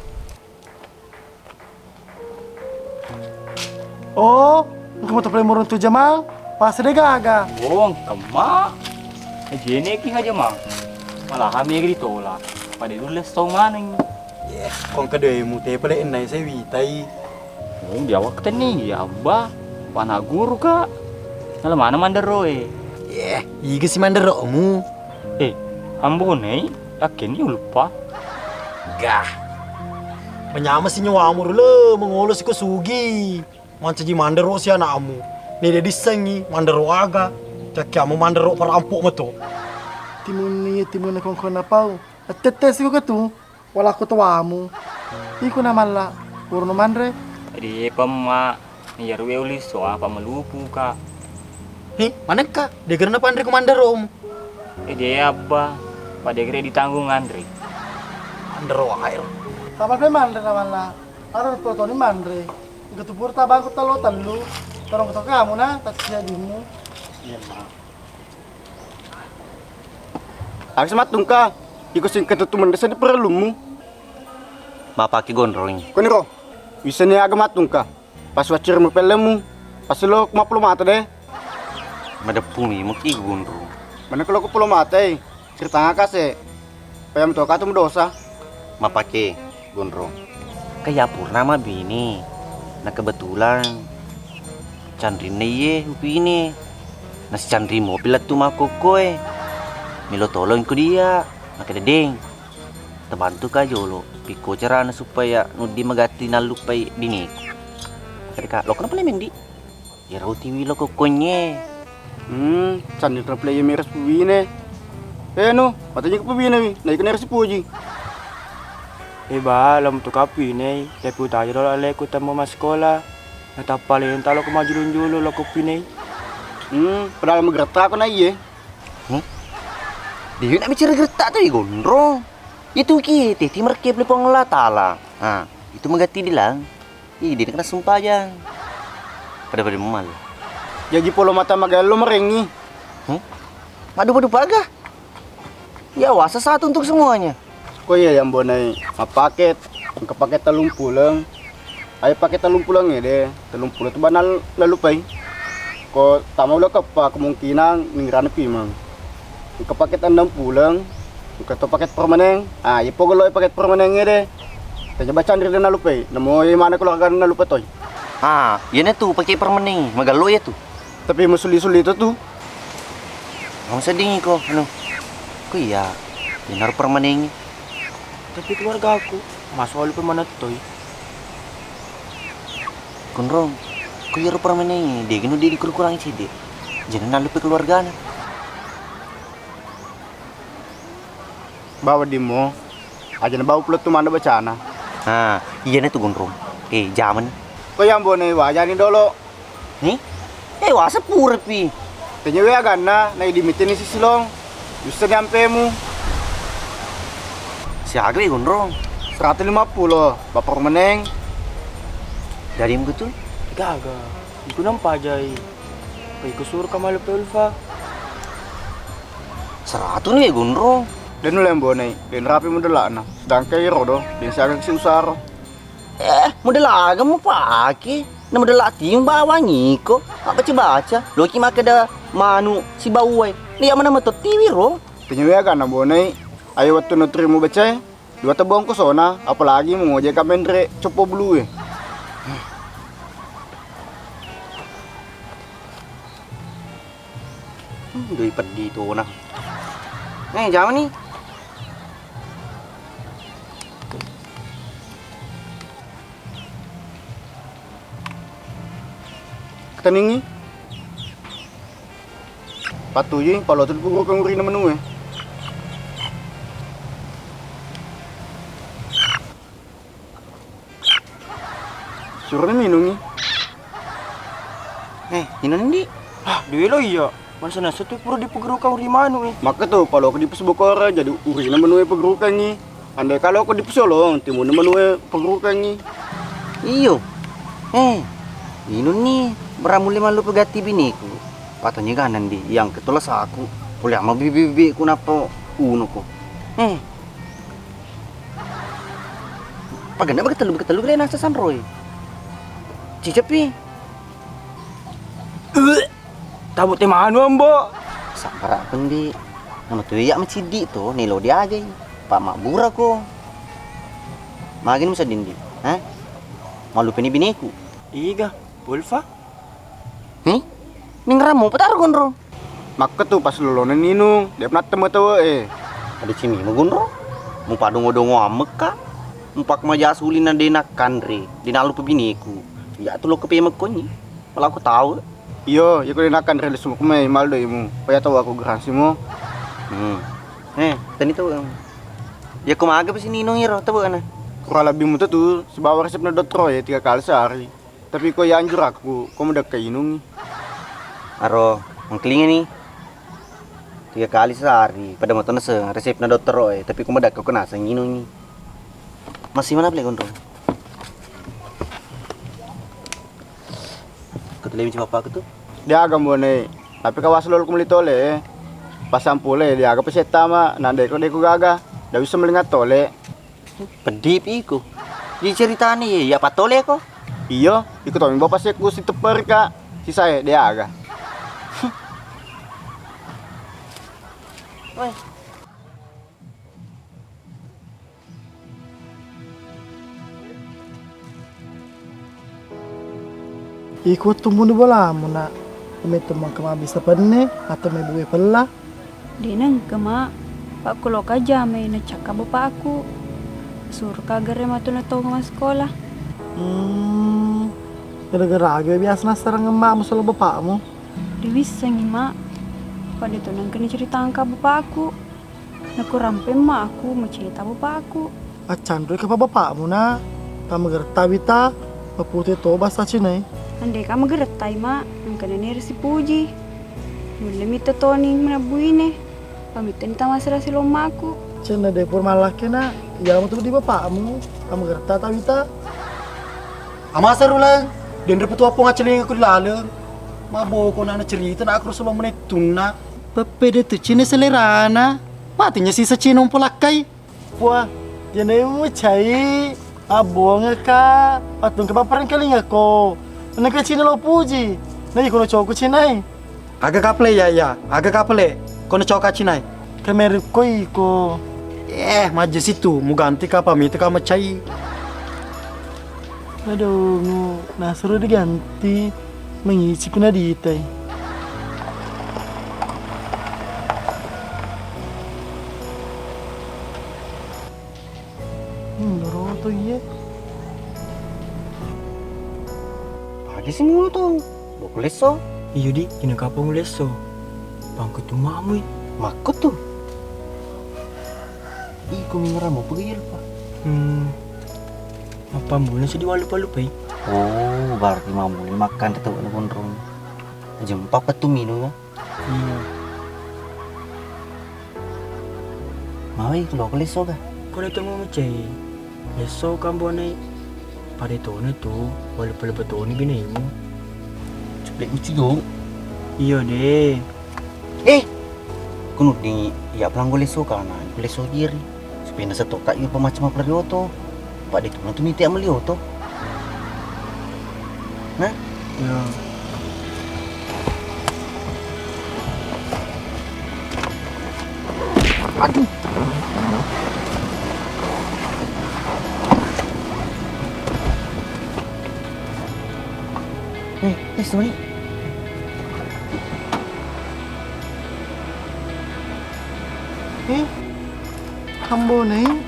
Oh, engka moto pale muruntu Jamang, pas de gaga. Oh, engka, Mak. Jene ki ha Jamang. Malahan mega ditola. Pada dulu les tau maneng. Yeh, kong kedemu te pale ennai sewitai. Oh, di awak teni, ya Abba. Pana guru ka. Nala mana mandero e? Yeh, iga si mandero mu? Eh, ambo nei, yakin ni Ulpa. Gah. Menyama si nyawamu rule, mengolo si ko sugi. Mancaji mandero si anakmu. Ni de dissengi mandero aga. Cakkiamu mandero parampok meto. Timunni, timunna kongkong napau. Attette si ko ketu. Wala ko toamu. Iko na malla, purno manre. Ri pemma, iyaro we ulisso apa melupu ka. Hi, manekka? Degerna panre ko mandero mu. Eh, de Abba, pada gere ditanggung anre. Mandero air. Apa pe manre na malla? Aro protoni manre. Iko tu purta bangku talo tellu. Torong keto kamu na, tak siadimu. Iya, Ma. Aga si mattungka, iko singka tuttu menre sedi perellummu. Mapake gondrong. Koniro, wissenni aga mattungka. Pas waccirimu pellemmu, pas lo ku mappulo mata de. Madeppu memang ki gondrong. Mana kalau ku pulo mata e, ceritanga kase. Payam to katu dosa. Mapake. Gondrong. Kaya purna mabini, na kebetulan canrinna iye upini. Na si canri mopi lettu makkokkoe. Melo tolong ko dia, na kededeng. Tebantu ka jolo, pikko carana supaya nuddi magatti nallupai diniku. Kedeka, lo kenapa nih, Mendi? Iyaro tiwi lo kokkonye. Hmm, sanding reply iya mera sipuwine. Eh, nu, matanya ke puwine wi, na ikan era sipuji. Eh, ba, lam tu kapuwine, tapi utaja dolo aleku temmo massikola. Natappa lenta lo ko majulung-julung lo ko puwine. Hmm, padahal mageretta ko na iye. Hmm? Dewi nak bicara geretta tu gondrong. Itu ki, teti merke beli Puang Allah Taala. Ha, itu magatti dilang. Ih, dini kena sumpajang. Pada-pada mumal. Jaji polo mata magello merengi. Hmm? Madu-madu paga? Ya, wasa satu untuk semuanya. Ko iya yang bonai mapaket, engka paket telung puleng. Ayo paket telung puleng ya deh, telung puleng tu banal lalu pai. Ko tama ulo keppa kemungkinan ningirana pimeng. Engka paket enneng puleng, engka to paket permanen. Ah, iya pogolo paket permanen ya deh. Tanya bacaan ri nalupai, namo iya mana keluarga nalupai toy. Ah, iyana tu pakai permanen, magello iya tu. Tapi masuli-suli itu tu. Kamu sedih ko, anu. Ku iya, benar permanen. Tapi keluarga aku, masuk alu pemanat toy. Kunrong, ku iya permanen, dia gini dia dikurang-kurangi sih dia. Jangan nalupai keluargana. Bawa dimmo, aja na bawa pulettu manna bacana. Ah, iyana tu Gondrong. Eh, jamani. Ko yang bone wajani dolo. Ni? Eh, wasa pura pi. Tenyewe aganna, na idi miteni sisilong. Yussa ni ampemu. Siaga we Gondrong? Seratus lima puluh, baper meneng. Jadi betul? Gaga. Iku nampa jai. Pai ku suro ka malu pe Ulfa. Seratus ni we Gondrong. Den uleng bonei, den rapi mudelakna. Sedangkan iro do, den siaga si usaro. Eh, model aga mupake? Na model ati bawang iko. Mabbaca-baca. Loki makkeda manu sibawai. Liya mana meto tiwi ro? Tenyewe aganna bonei. Ayo wettu nuturi mubacae. Dua tebongko sona, apalagi mengojek ka menre coppo blue. Hmm, doi peddi tona. Eh, jamani. Keteningi. Patujui, palotu pugurukeng urina menue. Suroni minungi. Eh, inung ndi? Ah, duwe lo iya. Mansa-nasa tu pura dipugerukang uri manu e. Makka tu, paloku dipesbokora, jadi urina menue pegerukangi. Andai kalo ko dipesolong, timunna menue pegerukangi. Iyo. Eh, inung ni, beramulle malu pegati bineku. Patanya ganang di, yang ketulas aku. Pole ama bibi-bibiku nappa unuku. Eh. Pagenna bage tellu, bage tellu gede nasa sanroi. Cicepi. Tabu te manu, Ambo. Sabbara' pendi. Nama tu iya maciddi to, nelo diagai. Pa mabbura ko. Magini musa dindi, ha? Malupeni bineku. Iga, Ulfa? Hi? Ningramu petaro Gondrong. Makketu pas lolona ninung, de' nattemu tau e. Ada cimi magonro. Mupadongo-dongo ammekka. Mupak maja sulina de' nakkanre, de' nalupa bineku. Iya tu lo kepe mekkonyi. Pala aku tau. Iyo, iya ko de' nakkanre lesu ku mai maldo imu. Paya tau aku geransimo. Hmm. Eh, tani tau. Ya ko maga pasi ninung iro, tau ana. Kurang lebih mutu tu, sibawa resepna dottoro ya tiga kali sehari. Tapi ko yanjurakku, ko mudakka inungngi. Aro, mengkelinga ni. Tiga kali sehari, pada moto naseng resepna dottoro e, tapi ko mudakka ko naseng inungngi. Masih mana pale Gondrong? Ko tuli mi bapakku tu. Diaga mbone, tapi kawasa lolo ko meli tole. Pas sampule, diaga pesi tama, nandeko deko gaga. Da bisa melinga tole. Peddipi iko. Diceritani iya, iya patole ko. Iyo, iko tomi bapak sekku sitepperka. Sisae de' aga. Weh. Iko tummuni bolamu, Nak. Umetto mengka mabbissa penne atau mebbu e pella? De' nengka, Mak. Pakkuloka jamai nacakka bapakku. Suroka gere matu na tonga massikola. Hmm, gara-gara aga biasa nassarang emmakmu sola bapakmu? De' wissengngi, Mak. Pada to nengka niceritangka bapakku. Nakko rampe emmakku, macerita bapakku. Accanroi kapa bapakmu, Nak. Tamagerta wita, mapute to basa Cinai. Andeka magerettai, Mak, engkana nere sipuji. Nulle mita toni manabbuine. Pamittani tamasera silommaku. Cenna de' pura mallakke, Nak. Iya mutu di bapakmu. Tamagerta tawita. Amasa ruleng, denre petu apong accelengaku di laleng. Maboko nana cerita nak aku selo menettunna. Peppede tu Cina selerana. Matinya sisa Cina umpolakkai. Wah, jene mucai. Abongaka, patung ke papareng kalingako. Naka Cina lo puji. Na iko no coku Cinai. Aga kapale ya, ya. Aga kapale. Kono coka Cinai. Kamerukko iko. Eh, majja situ, muganti kapa mita ka macai. Aduh, nu nasuru diganti. Mengisi kuna ditai. Hmm, doroto iye. Pagi sih mulu tuh. Boko lesso. Iyo di, ina kapang lesso. Pangkutu mamui. Makkutu. Iko mingerang mau pergi ya lupa. Hmm. Apa mula sih diwalu-walu pai? Oh, berarti mamuli makan tetap ngonrong. Jempa pettu minum ya. Iya. Mawai keluar ke leso ga? Kau itu mau cai. Leso kampung naik. Pada tone tu, walu-walu petone binaimu. Ceplek lucu dong. Iya deh. Eh, kunu di iya pelanggo leso kana, ku leso diri. Supaya nasa toka iya pemacam apa ri oto. Pak di tuna tu niti ameli oto. Nah, iya. Aduh. Eh, eh, sorry. Eh, Ambo Nai. Eh.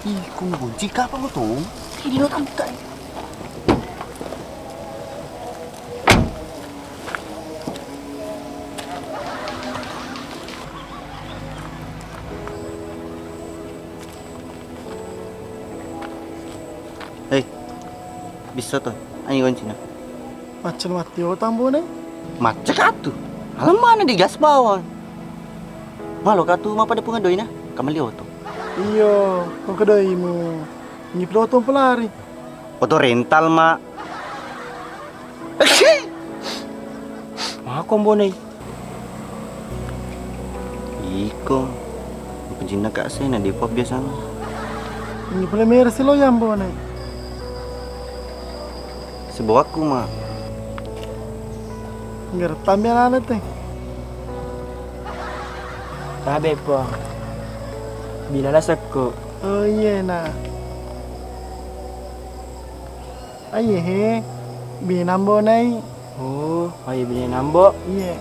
Ih, kung kunci kapang tu? Ini lo tangkai. Hei, bisa to? Ayo kuncina. Macca matti oto Ambo Nai. Macca katu. Alam mana di gas bawang? Malo katu mappada punga doina, kamali oto. Iyo, kau kedoimu. Ngipi oto pelari. Oto rental, Mak. Mako Ambo Nai. Iko. Pejinna kak sena di pop biasana. Ini pole merah silo ya Ambo Nai. Seboakku, Mak. Ngerti ambil alat teh. Tabe po. Bila lasekku. Oh iya nah. Aye he, bine Ambo Nai. Oh, aye bine Ambo. Iye.